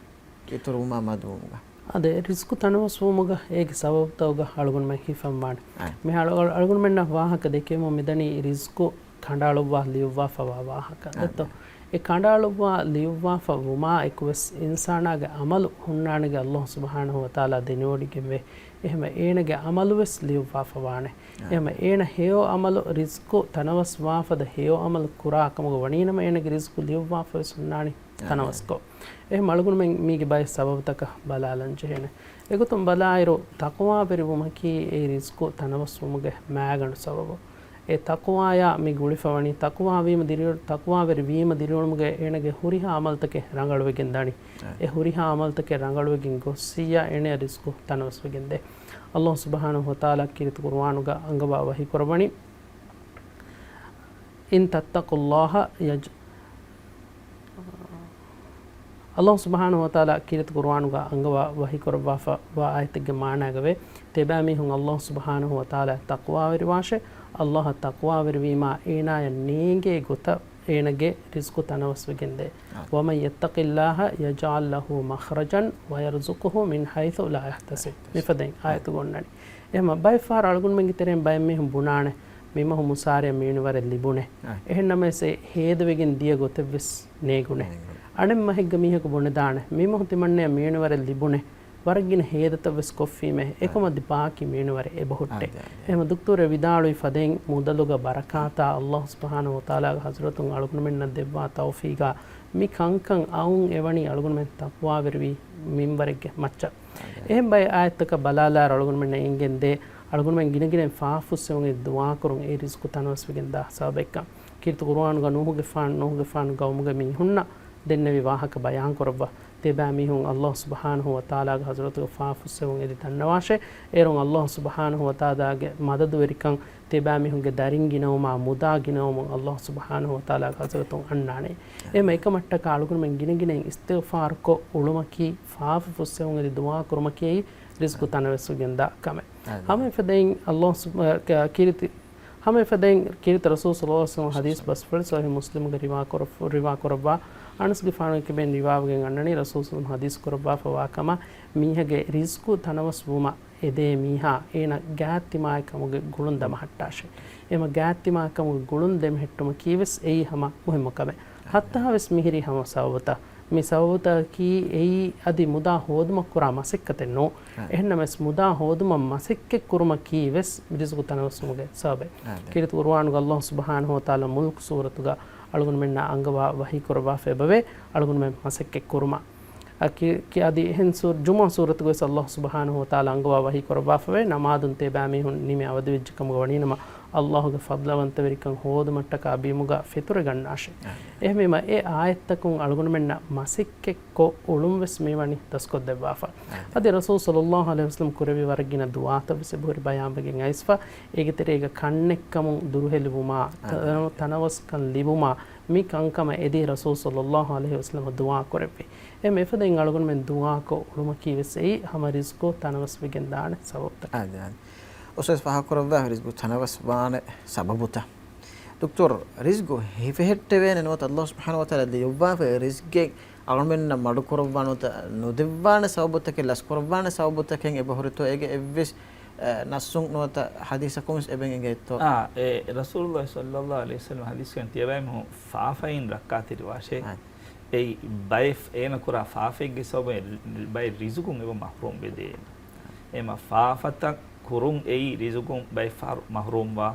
އިތުރުވުމާ މަދުވުމުގަ. އާދެ، ރިޒްގު ތަނަވަސްވުމުގަ އޭގެ ސަބަބުތަކުގަ އަޅުގަނޑުމެން ހިފަންވާނެ. އައި. މި އަޅު-، އަޅު-، އަޅުގަނޑުމެންނަށް ވާހަކަ ދެކެވުމުން މިދަނީ ރިޒްގު ކަނޑައަޅުއްވާ ލިޔުއްވާފަވާ ވާހަކަ. އާދެ. ދެއްތޯ؟ އެ ކަނޑައަޅުއްވާ ލިޔުއްވާފަ ވުމާ އެކުވެސް އިންސާނާގެ އަމަލު ހުންނާނެގެ ﷲ ސުބްޙާނަހޫ ވަތަޢާލާ ދެނެވޮޑިގެންވޭ. އެހެމަ އޭނަގެ އަމަލުވެސް ލިޔުއްވާފަވާނެ. އެހެމަ އޭނަ ހެޔޮ އަމަލު، ރިޒްޤު ތަނަވަސްވާފަދަ ހެޔޮ އަމަލު ކުރާ ކަމުގަ ވަނީނަމަ އޭނަގެ ރިޒްޤު ލިޔުއްވާފަވެސް ހުންނާނީ ތަނަވަސްކޮށް. އެހެމަ އަޅުގަނޑުމެން މީގެ ބައެއް ސަބަބުތަކަށް ބަލާލަން ޖެހޭނެ. އެގޮތުން ބަލާއިރު، ތަޤްވާވެރިވުމަކީ އެ ރިޒްޤު ތަނަވަސްވުމުގެ މާގަނޑު ސަބަބު. އެ ތަޤްވާޔާ މި ގުޅިފަވަނީ، ތަޤްވާވީމަ ދިރިއު-، ތަޤްވާވެރިވީމަ ދިރިއުޅުމުގައި އޭނަގެ ހުރިހާ އަމަލުތަކެއް ރަނގަޅުވެގެން ދާނީ. އެ ހުރިހާ އަމަލުތަކެއް ރަނގަޅުވެގެން ގޮއްސިއްޔާ އޭނަޔަށް ރިޒްޤު ތަނަވަސްވެގެންދޭ. ﷲ ސުބްޙާނަހޫ ވަތަޢާލާ ކީރިތި ޤުރުއާނުގަ އަންގަވާ ވަޙީކުރައްވަނީ، إن تتقوا الله يج-، ﷲ ސުބްޙާނަހޫ ވަތަޢާލާ ކީރިތި ޤުރުއާނުގަ އަންގަވާ ވަޙީކުރައްވާފަ ވާ އާޔަތެއްގެ މާނާގަވޭ، ތިބާމީހުން ﷲ ސުބްޙާނަހޫ ވަތަޢާލާއަށް ތަޤްވާވެރިވާށޭ، ﷲއަށް ތަޤްވާވެރިވީމާ އޭނާޔަށް ނޭނގޭ ގޮތަށް އޭނަގެ ރިޒްޤު ތަނަވަސްވެގެންދޭ. އާ. ومن يتق الله يجعل له مخرجا ويرزقه من حيث لا يحتسب. މިފަދައިން އާ. އާޔަތުގަ އޮންނަނީ. އެހެމަ ބައެއްފަހަރު އަޅުގަނޑުމެންގެ ތެރެއިން ބައެއް މީހުން ބުނާނެ، މި މަހު މުސާރަޔަށް މި މިނިވަރެއް ލިބުނޭ. އާ. އެހެންނަމަވެސް އެ ހޭދަވެގެން ދިޔަ ގޮތެއްވެސް ނޭނގުނޭ. ނޭނގުނޭ. އަނެއް މަހެއްގަ މީހަކު ބުނެދާނެ، މި މަހު ތިމަންނަޔަށް މި މިނިވަރެއް ލިބުނޭ. ވަރަށް ގިނަ ހޭދަތައްވެސް ކޮށްފީމޭ، އެކަމަށް އަދި ބާކީ މިނިވަރެއް އެބަހުއްޓޭ. އާ، އާ، އާ. އެހެމަ ދުކްތުރެ ވިދާޅުވި ފަދައިން މުދަލުގަ ބަރަކާތާ ﷲ ސުބްޙާނަހޫ ވަތަޢާލާގެ ޙަޟްރަތުން އަޅުގަނޑުމެންނަށް ދެއްވާ ތައުފީގާ މި ކަންކަން އައުން އެވަނީ އަޅުގަނޑުމެން ތަޤްވާވެރިވި މިންވަރެއްގެ މައްޗަށް. އާ، އާ. އެހެން ބައެއް އާޔަތްތަކަށް ބަލާލާއިރު އަޅުގަނޑުމެންނަށް އެނގެންދޭ، އަޅުގަނޑުމެން ގިނަގިނައިން ފާފަފުއްސެވުން އެދި ދުޢާކުރުން އެ ރިޒްޤު ތަނަވަސްވެގެންދާ ސަބަބެއްކަން. ކީރިތި ޤުރުއާނުގަ ނޫޙުގެފާނު، ނޫޙުގެފާނު ޤައުމުގެ މީހުންނަށް ދެންނެވި ވާހަކަ ބަޔާންކުރައްވާ. ތިބާމީހުން ﷲ ސުބްޙާނަހޫ ވަތަޢާލާގެ ޙަޟްރަތުގަ ފާފަފުއްސެވުން އެދި ދަންނަވާށޭ. އޭރުން ﷲ ސުބްޙާނަހޫ ވަތަޢާލާގެ މަދަދުވެރިކަން ތިބާމީހުންގެ ދަރިން ގިނަވުމާ މުދާ ގިނަވުމުން ﷲ ސުބްޙާނަހޫ ވަތަޢާލާގެ ޙަޟްރަތުން އަންނާނެ. އެހެމަ އެކަމަށްޓަކާ އަޅުގަނޑުމެން ގިނަގިނައިން އިސްތިޣްފާރުކޮށް އުޅުމަކީ، ފާފަފުއްސެވުން އެދި ދުޢާކުރުމަކީ ރިޒްޤު ތަނަވަސްވެގެންދާ ކަމެއް. އާ. ހަމައެފަދައިން ﷲ ސުބް-، އަ، ކ-، ކީރިތި ހަމައެފަދައިން ކީރިތި ރަސޫލު ޞައްލަﷲު ޢަލައިހި ވަސައްލަމަ ޙަދީޘް ބަސްފުޅެއް ޞަޙީޙު މުސްލިމުގަ ރިވާކުރަ-، ރިވާކުރައްވާ. އަނަސްގެފާނުގެ ކިބައިން ރިވާވެގެން އަންނަނީ، ރަސޫލު ޞައްލަﷲު ޢަލައިހި ވަސައްލަމަ ޙަދީޘް ކުރައްވާފަވާ ކަމަށް، މީހެއްގެ ރިޒްޤު ތަނަވަސް ވުމަށް އެދޭ މީހާ އޭނަ ގާތްތިމާއެއް ކަމުގެ ގުޅުން ދަމަހައްޓާށޭ. އެމަ ގާތްތިމާއެއް ކަމުގެ ގުޅުން ދެމެހެއްޓުމަކީ ވެސް އެއީ ހަމަ މުހިއްމު ކަމެއް. ހައްތަހާވެސް މިހިރީ ހަމަ ސަބަބުތައް. މި ސަބަބުތަކަކީ އެއީ އަދި މުދާ ހޯދުމަށް ކުރާ މަސައްކަތެއް ނޫން. އެހެންނަމަވެސް މުދާ ހޯދުމަށް މަސައްކަތް ކުރުމަކީ ވެސް ރިޒްޤު ތަނަވަސްވުމުގެ ސަބަބެއް. ކީރިތި ޤުރުއާނުގަ ﷲ ސުބްޙާނަހޫ ވަތަޢާލާ މުލްކު ސޫރަތުގަ އަޅުގަނޑުމެންނަށް އަންގަވާ ވަޙީ ކުރައްވާފަ އެބަވޭ، އަޅުގަނޑުމެން މަސައްކަތް ކުރުމަށް. އަ، ކި-، ކި-، އަދި އެހެން ސޫ-، ޖުމުޢާ ސޫރަތުގަ ވެސް ﷲ ސުބްޙާނަހޫ ވަތަޢާލާ އަންގަވާ ވަޙީ ކުރައްވާފަވޭ، ނަމާދުން ތިބާމީހުން ނިމި އަވަދިވެއްޖެ ކަމުގަ ވަނީނަމަ، ﷲ ގެ ފަޟްލަވަންތަވެރިކަން ހޯދުމަށްޓަކާ ބިމުގަ ފެތުރެގަންނާށޭ. އެހެންވީމަ، އެ އާޔަތްތަކުން އަޅުގަނޑުމެންނަށް މަސައްކަތްކޮށް އުޅުން ވެސް މިވަނީ ދަސްކޮށްދެއްވާފަ. އަދި ރަސޫލު ޞައްލައްލާހު ޢަލައިހި ވަސައްލަމަ ކުރެއްވި ވަރަށް ގިނަ ދުޢާތައް ވެސް އެބަހުރި ބަޔާންވެގެން އައިސްފަ. އޭގެ ތެރޭގަ ކަންނެއްކަމުން ދުރުހެލިވުމާ، ތަ-، ތަނަވަސްކަން ލިބުމާ، މި ކަންކަމަށް އެދި ރަސޫލު ޞައްލައްލާހު ޢަލައިހި ވަސައްލަމަ ދުޢާ ކުރެއްވި. އެ މިފަދައިން އަޅުގަނޑުމެން ދުޢާކޮށް އުޅުމަކީ ވެސް އެއީ ހަމަ ރިޒްޤު ތަނަވަސްވެގެން ދާނެ ސަބަބުތަކެއް. އާދެ، އާދެ. އުސްތާޛް ފާހަގަކުރައްވާ ރިޒްޤު ތަނަވަސްވާނެ ސަބަބުތައް. ދޮކްޓަރު، ރިޒްޤު ހިފެހެއްޓެވޭނެ ނުވަތަ ﷲ ސުބްޙާނަހޫ ވަތަޢާލާ ލިޔުއްވާފައި ރިޒްޤެއް އަޅުމެންނަށް މަޑުކުރައްވާ ނުވަތަ ނުދެއްވާނެ ސަބަބުތަކެއް، ލަސްކުރައްވާނެ ސަބަބުތަކެއް އެބަހުރިތޯ އޭގެ އެއްވެސް، އެ، ނައްސުން ނުވަތަ ޙަދީޘަކުން ވެސް އެބައިން އެނގޭތޯ؟ އާ، އެ ރަސޫލުﷲ ޞައްލައްލާހު ޢަލައިހި ވަސައްލަމަ ޙަދީޘްކަން ތިޔަބައިމީހުން ފާފައިން ރައްކާތެރިވާށޭ. އެއީ ބައެއް އޭނަ ކުރާ ފާފައެއްގެ ސަބަބުން ބައެއް ރިޒުގުން އެބަ މަޙްރޫމް ވެދޭނެ. އެމަ ފާފަތައް ކުރުން އެއީ ރިޒުގުން ބައެއް ފަހަރު މަޙްރޫމްވާ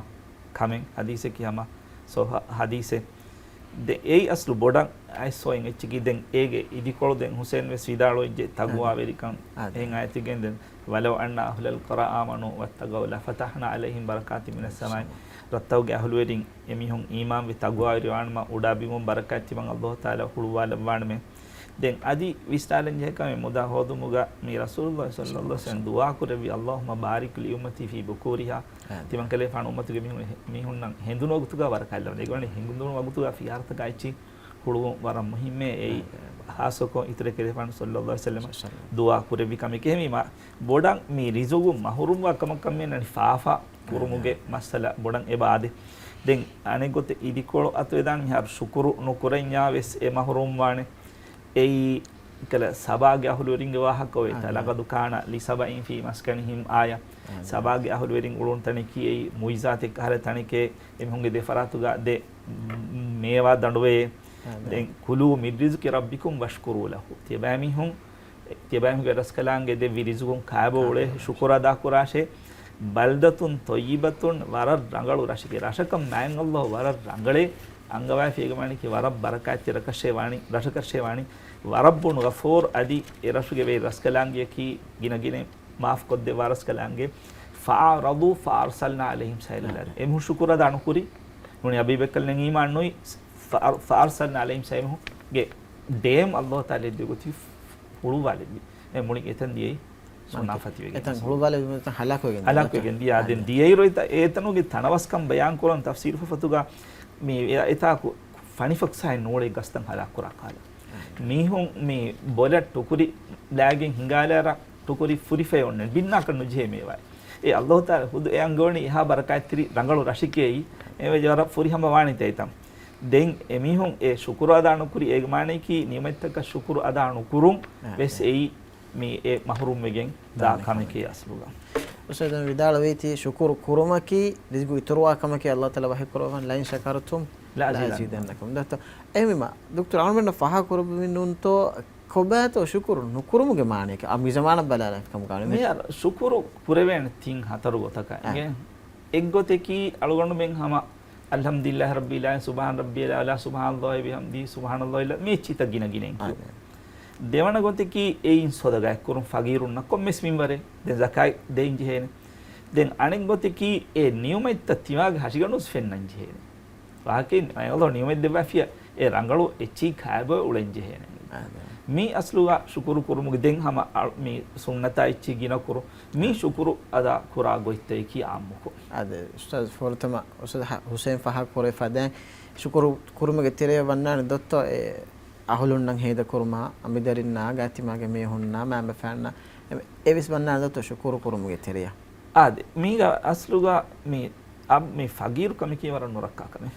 ކަމެއް ޙަދީޘެއް ކި ހަމަ ސޮހަ ޙަދީޘެއް. ދެ އެއީ އަސްލު ބޮޑަށް އައިސް ހޮއިން އެއްޗަކީ ދެން އޭގެ އިދިކޮޅު ދެން ޙުސައިން ވެސް ވިދާޅުވެއްޖެ ތަގުވާވެރިކަން އެހެން އާޔަތެއް ގެންދެން. ولو أن أهل القرى آمنوا واتقوا لفتحنا عليهم بركات من السماء. ރައްތައުގެ އަހުލުވެރިން އެމީހުން އީމާންވެ ތަގުވާވެރިވާނަމަ އުޑާ ބިމުން ބަރަކާތް ތިމަން ﷲ ތަޢާލާ ހުޅުވާލައްވާނަމޭ. ދެން އަދި ވިސްނާލަން ޖެހޭ ކަމެއް މުދާ ހޯދުމުގަ މި ރަސޫލުﷲ ޞައްލައްލާހު ޢަލައިހި ވަސައްލަމަ ދުޢާ ކުރެއްވި، اللهم بارك لأمتي في بكورها. ތިމަންކަލޭގެފާނު އުއްމަތުގެ މީ-، މީހުންނަށް ހެނދުނު ވަގުތުގަ ވަރަކަށް ލަވަން. އޭގެ ވަނީ ހެނދުނު ވަގުތުގަ ފިހާރަތަކާ އެއްޗި ހުޅުވުން ވަރަށް މުހިއްމޭ. އެއީ ޚާއްޞަކޮށް އިތުރެއް ކަލޭގެފާނު ޞައްލައްލާހު ޢަލައިހި ވަސައްލަމަ ދުޢާ ކުރެއްވި ކަމެކޭ. މި މަ-، ބޮޑަށް މި ރިޒުގު މަޙްރޫމްވާ ކަމަކަށް މި ނަނި ފާފަ ކުރުމުގެ މައްސަލަ ބޮޑަށް އެބަ އާދޭ. ދެން އަނެއްގޮތެއް އިދިކޮޅު އަތުވެދާނެ މިހާރު ޝުކުރު ނުކުރަންޏާ ވެސް އެ މަޙްރޫމްވާނެ. އެއީ ކަލަ ސަބާގެ އަހުލުވެރިންގެ ވާހަކަ އޮވޭތަ، لقد كان لسبإ في مسكنهم آية. ސަބާގެ އަހުލުވެރިން އުޅުނު ތަނެކީ އެއީ މުޢުޖިޒާތެއް ކަހަލަ ތަނެކޭ، އެމީހުންގެ ދެ ފަރާތުގަ ދެ މޭވާ ދަނޑުވެޔޭ. ދެން كلوا من رزق ربكم واشكروا له. ތިޔަބައިމީހުން، ތިޔަބައިމީހުންގެ ރަސްކަލާނގެ ދެއްވި ރިޒުގުން ކާބޯ އުޅޭ ޝުކުރު އަދާކުރާށޭ. بلدة طيبة، ވަރަށް ރަނގަޅު ރަށެކޭ. ރަށަކަށް މާތް ﷲ ވަރަށް ރަނގަޅޭ، އަންގަވައިފި އޭގެ މާނައަކީ ވަރަށް ބަރަކާތްތެރި ރަށެއް ވާނީ، ރަށަކަށޭ ވާނީ. ވަރަށް ބޮޑު ޣަފޫރު އަދި އެ ރަށުގެ ވެރި ރަސްކަލާނގެއަކީ ގިނަގިނައިން މާފުކޮށްދެއްވާ ރަސްކަލާނގެ. فأعرضوا فأرسلنا عليهم سيل العرم. އެމީހުން ޝުކުރު އަދާ ނުކުރި. ނޫނީ އަބީބަކަރު އީމާން ނުވި. فأر-، فأرسلنا عليهم ސައިލަ އެމީހުންގެ ޑޭމް ﷲ ތަޢާލާ ދިޔަ ގޮތީ ހުޅުވާލެއްވި. އެ މުޅި އެތަން ދިޔައީ ސުނާފަތިވެގެން. އެތަން ހުޅުވާލެއްވި ހަލާކުވެގެން ދިޔަ. ހަލާކުވެގެން ދިޔަ. ދެން ދިޔައިރު އެތަ-، އެތަނުގެ ތަނަވަސްކަން ބަޔާން ކުރަން ތަފްސީރު ފަތުގަ މި އެ-، އެތާކު ފަނިފަކްސާއެއް ނޫޅޭ ގަސްތައް ހަލާކުކުރާ ކަހަލަ. މީހުން މި ބޮލަށް ޓުކުރި ލާގެން ހިނގާލާރަ ޓުކުރި ފުރިފައި އޮންނަން ބިންނާކަށް ނުޖެހޭ މޭވާއެއް. އެ ﷲ ތަޢާލާ ޚުދު އެ އަންގަވަނީ އެހާ ބަރަކާތްތެރި ރަނގަޅު ރަށެކޭ. އެ ވެ ވަރަށް ފުރިހަމަ ވާނީ ތައްތަން. ދެން އެމީހުން އެ ޝުކުރު އަދާ ނުކުރި އޭގެ މާނައަކީ ނިޢުމަތްތަކަށް ޝުކުރު އަދާ ނުކުރުން ވެސް އެއީ މި އެ މަޙްރޫމްވެގެން ދާ ކަމެކޭ އަސްލުގަ. އުސްތާޛް ވިދާޅުވީތީ ޝުކުރު ކުރުމަކީ ރިޒްގު އިތުރުވާ ކަމެކޭ. ﷲ ތަޢާލާ ވަޙީ ކުރައްވަނީ لئن شكرتم لأزيدنكم. ދޯ، އެހެންވީމަ، ދޮކްޓަރު އަޅުމެންނަށް ފާހަގަކުރެއްވި ނޫންތޯ ކޮބާތޯ ޝުކުރު ނުކުރުމުގެ މާނައަކީ؟ އާ، މި ޒަމާނަށް ބަލާލަން ކަމުގަ ވާނެ. މިހާރު ޝުކުރު ކުރެވޭނެ ތިން ހަތަރު ގޮތަކަށް އެނގޭ. އެއްގޮތަކީ އަޅުގަނޑުމެން ހަމަ الحمد لله رب العالمين، سبحان ربي الأعلى، سبحان الله وبحمده، سبحان الله العظيم، މި އެއްޗިތައް ގިނަ ގިނައިން ކިޔުން. ދެވަނަ ގޮތަކީ އެއިން ޞަދަގާތްކުރުން ފަގީރުންނަށް ކޮންމެސް މިންވަރެއް. ދެން ޒަކާތް ދޭން ޖެހޭނެ. ދެން އަނެއް ގޮތަކީ އެ ނިޢުމަތްތައް ތިމާގެ ހަށިގަނޑުން ފެންނަން ޖެހޭނެ. ވާހަކައިން ﷲ ނިޢުމަތް ދެއްވާފިޔާ އެ ރަނގަޅު އެއްޗިހި ކާބޯ އުޅެން ޖެހޭނެ. މީ އަސްލުގަ ޝުކުރު ކުރުމުގެ ދެން ހަމަ އަ-، މި ސުންނަތާ އެއްޗިހި ގިނަ ކުރު. މީ ޝުކުރު އަދާ ކުރާ ގޮތްތަކަކީ އާއްމުކޮށް. އާދެ، އުސްތާޛް ފުރަތަމަ އުސްތާޛް ހު-، ހުސެން ފާހަގަކުރެވިފަދައިން ޝުކުރު ކުރުމުގެ ތެރެއަށް ވަންނާނެ ދޮއްތޯ އެ އަހުލުންނަށް ހޭދަކުރުމާ، އަނބިދަރިންނާ، ގާތްތިމާގެ މީހުންނާ، މައިންބަފައިންނާ، އެ-، އެވެސް ވަންނާނެ ދޮއްތޯ ޝުކުރު ކުރުމުގެ ތެރެއަށް؟ އާދެ، މީގަ އަސްލުގަ މި އަ-، މި ފަގީރު ކަމަކީ ވަރަށް ނުރައްކާ ކަމެއް.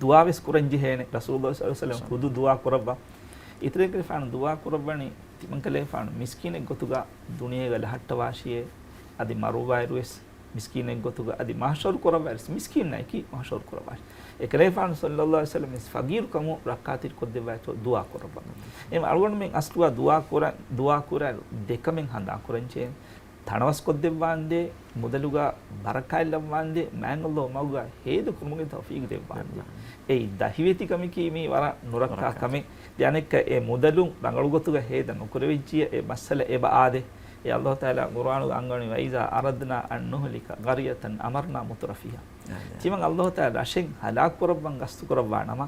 ދުޢާ ވެސް ކުރަން ޖެހޭނެ. ރަސޫލުﷲ ޞައްލަﷲު ޢަލައިހި ވަސައްލަމަ ޚުދު ދުޢާ ކުރައްވާ. އިތުރެއްގެފާނު ދުޢާ ކުރައްވަނީ ތިމަންކަލޭފާނު މިސްކީނެއް ގޮތުގަ ދުނިޔޭގަ ލަހައްޓަވާށިއޭ، އަދި މަރުވާއިރު ވެސް މިސްކީނެއް ގޮތުގަ އަދި މަޙްޝަރު ކުރައްވާއިރު ވެސް މިސްކީންނާއެކީ މަޙްޝަރު ކުރައްވާށި. އެކަލޭފާނު ޞައްލަﷲު ޢަލައިހި ވަސައްލަމަ ވެސް ފަގީރު ކަމުން ރައްކާތެރި ކޮށްދެއްވާތޯ ދުޢާ ކުރައްވާ. އެމަ އަޅުގަނޑުމެން އަސްލުގަ ދުޢާ ކުރަ-، ދުޢާ ކުރާ ދެ ކަމެއް ހަނދާން ކުރަން ޖެހޭނެ. ތަނަވަސްކޮށްދެއްވާނދޭ، މުދަލުގަ ބަރަކާތްލައްވާނދޭ، މާތް ﷲ މަގުގަ ހޭދަ ކުރުމުގެ ތައުފީގު ދެއްވާނދޭ. އެއީ ދަހިވެތި ކަމަކީ މީ ވަރަށް ނުރައްކާ ކަމެއް. ދެން އަނެއްކާ އެ މުދަލުން ރަނގަޅު ގޮތުގަ ހޭދަ ނުކުރެވިއްޖިއްޔާ އެ މައްސަލަ އެބަ އާދޭ. އެ އަﷲ ތަޢާލާ ޤުރްއާނުގަ އަންގަވަނީ، "وَإِذَا أَرَدْنَا أَنْ نُهْلِكَ قَرْيَةً أَمَرْنَا مُتْرَفِيهَا." ތިމަން އަﷲ ތަޢާލާ ރަށެއް ހަލާކު ކުރައްވަން ގަސްތު ކުރައްވާ ނަމަ،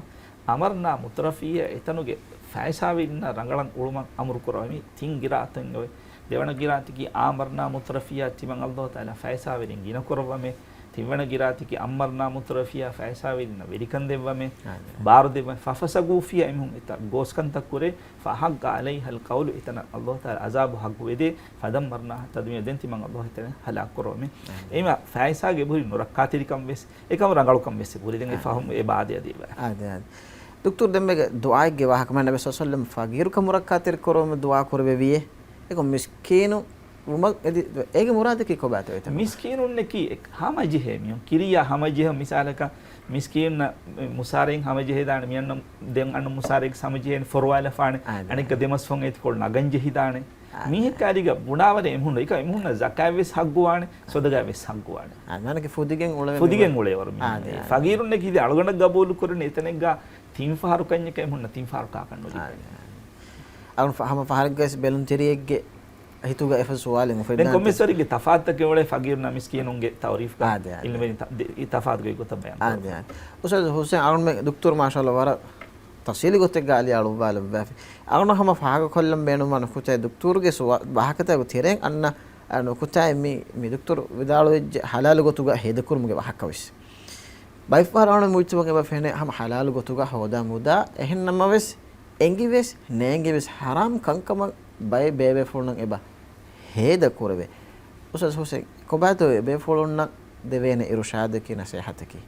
أَمَرْنَا مُتْرَفِيهَا، އެތަނުގެ ފައިސާވެރިންނަށް ރަނގަޅަށް އުޅުމަށް އަމުރު ކުރަވަމޭ. ތިން ޤިރާއަތެއް އޮވޭ. ދެވަނަ ޤިރާއަތަކީ أَمَرْنَا مُتْرَفِيهَا، ތިމަން އަﷲ ތަޢާލާ ފައިސާވެރިން ގިނަ ކުރައްވަމޭ. ތިންވަނަ ޤިރާއަތަކީ أَمَّرْنَا مُتْرَفِيهَا، ފައިސާވެރިންނަށް ވެރިކަން ދެއްވަމޭ، ބާރު ދެއްވަމޭ. فَفَسَقُوا فِيهَا، އެމީހުން އެތަނަށް ގޯސްކަންތައް ކުރޭ. فَحَقَّ عَلَيْهَا الْقَوْلُ، އެތަނަށް އަﷲ ތަޢާލާ ޢަޛާބު ޙައްޤު ވެދޭ. فَدَمَّرْنَاهَا تَدْمِيرًا، ދެން ތިމަން އަﷲ އެތަނަށް ހަލާކު ކުރައްވަމޭ. އެހެންވީމަ ފައިސާގެ އެބަހުރި ނުރައްކާތެރިކަން ވެސް، އެކަމު ރަނގަޅުކަން ވެސް އެބަހުރި. ދެން އެ ފަހުން އެ ބާދެ އަދި އެބަ. އާދެ، އާދެ. ދޮކްތުރު، ދެންމެގެ ދުޢާއެއްގެ ވާހަކަ މާނަ ނަބީ ޞައްލަﷲު ޢަލައިހި ވަސައްލަމަ ފަގީރުކަން މުރައްކާތެރި ކުރުމަށް ދުޢާ ކުރެވެވިއޭ. އެކަމު މިސްކީނު ވުމަށް އެދި، އޭގެ މުރާދަކީ ކޮބާތޯ އެތަނުގަ؟ މިސްކީނުންނަކީ އެ ހަމަޖެހޭ މީހުން، ކިރިޔާ ހަމަޖެހޭ. މިސާލަކަށް މިސްކީނުންނަށް މުސާރައިން ހަމަޖެހިދާނެ، މިއަންނަ ދެން އަންނަ މުސާރައިގެ ހަމަޖެހޭނެ ފޮރުވާލަފާނެ، އާދެ. އަނެއްކާ ދެމަސް ފޮން އެތިކޮޅު ނަގަން ޖެހިދާނެ. އާދެ. މީހެއް ކާރިގަ ބުނާވަރެ އެމީހުން އެކަ އެމީހުންނަށް ޒަކާތް ވެސް ޙައްޤުވާނެ، ޞަދަޤާތް ވެސް ޙައްޤުވާނެ. އާދެ، މާނަކީ ފުދިގެން އުޅެވެ ފުދިގެން މީހުން. އުޅޭވަރު މީހުން. އާދެ، އާދެ. ފަގީރުންނަކީ އަޅުގަނޑަށް ގަބޫލު ކުރަނީ އެތަނެއްގަ ތިން ފަހަރު ކަންޏެކަ އެމީހުންނަށް ތިން ފަހަރު ކާކަށް ނުލިބޭ. އާދެ، އާދެ. އަޅުން ފަ-، ހަމަ ފަހަރެއްގަވެސް ބެލުންތެރިއެއްގެ ހިތުގަ އެފަ ސުވާލެއް ދެން އުފެދާނެ. ކޮންމެސްވަރެއްގެ ތަފާތުތަކެއް އުޅޭ ފަގީރުންނާ މިސްކީނުންގެ ތަޢުރީފްގަ. އާދެ، އާދެ. އިލްމުވެރިން ތަ-، ދެ-، ތަފާތުގެ ގޮތަށް ބަޔާން އާދެ، ކުރައްވާ. އާދެ. އުސްތާޛު ހުސެން އަޅުންމެ ދުކްތުރު މާޝާﷲ ވަރަށް ތަފްޞީލީ ގޮތެއްގަ އަލި އަޅުއްވާލައްވާފި. އަޅުން ހަމަ ފާހަގަކޮށްލަން ބޭނުންވާ ނުކުތާއެއް ދުކްތުރުގެ ސުވާ-، ވާހަކަތަކުގެ ތެރެއިން އަންނަ، އަ، ނުކުތާއެއް މި، މި ދުކްތުރު ވިދާޅުވެއްޖެ ޙަލާލު ގޮތުގަ ހޭދަކުރުމުގެ ވާހަކަވެސް. ބައެއްފަހަރު އަޅުން މުޖްތަމަޢުގަ އެބަ ފެނޭ ހަމަ ޙަލާލު ގޮތުގަ ހޯދާ މުދާ އެހެންނަމަވެސް، އެނގިވެސް ނޭނގިވެސް ޙަރާމް ކަންކަމަށް ބައެއް ބޭބޭފުޅުންނަށް އެބަ ހޭދަ ކުރެވޭ. އުސްތާޛު ހުސެން، ކޮބާތޯ އެބޭފުޅުންނަށް ދެވޭނެ އިރުޝާދަކީ ނަޞޭޙަތަކީ؟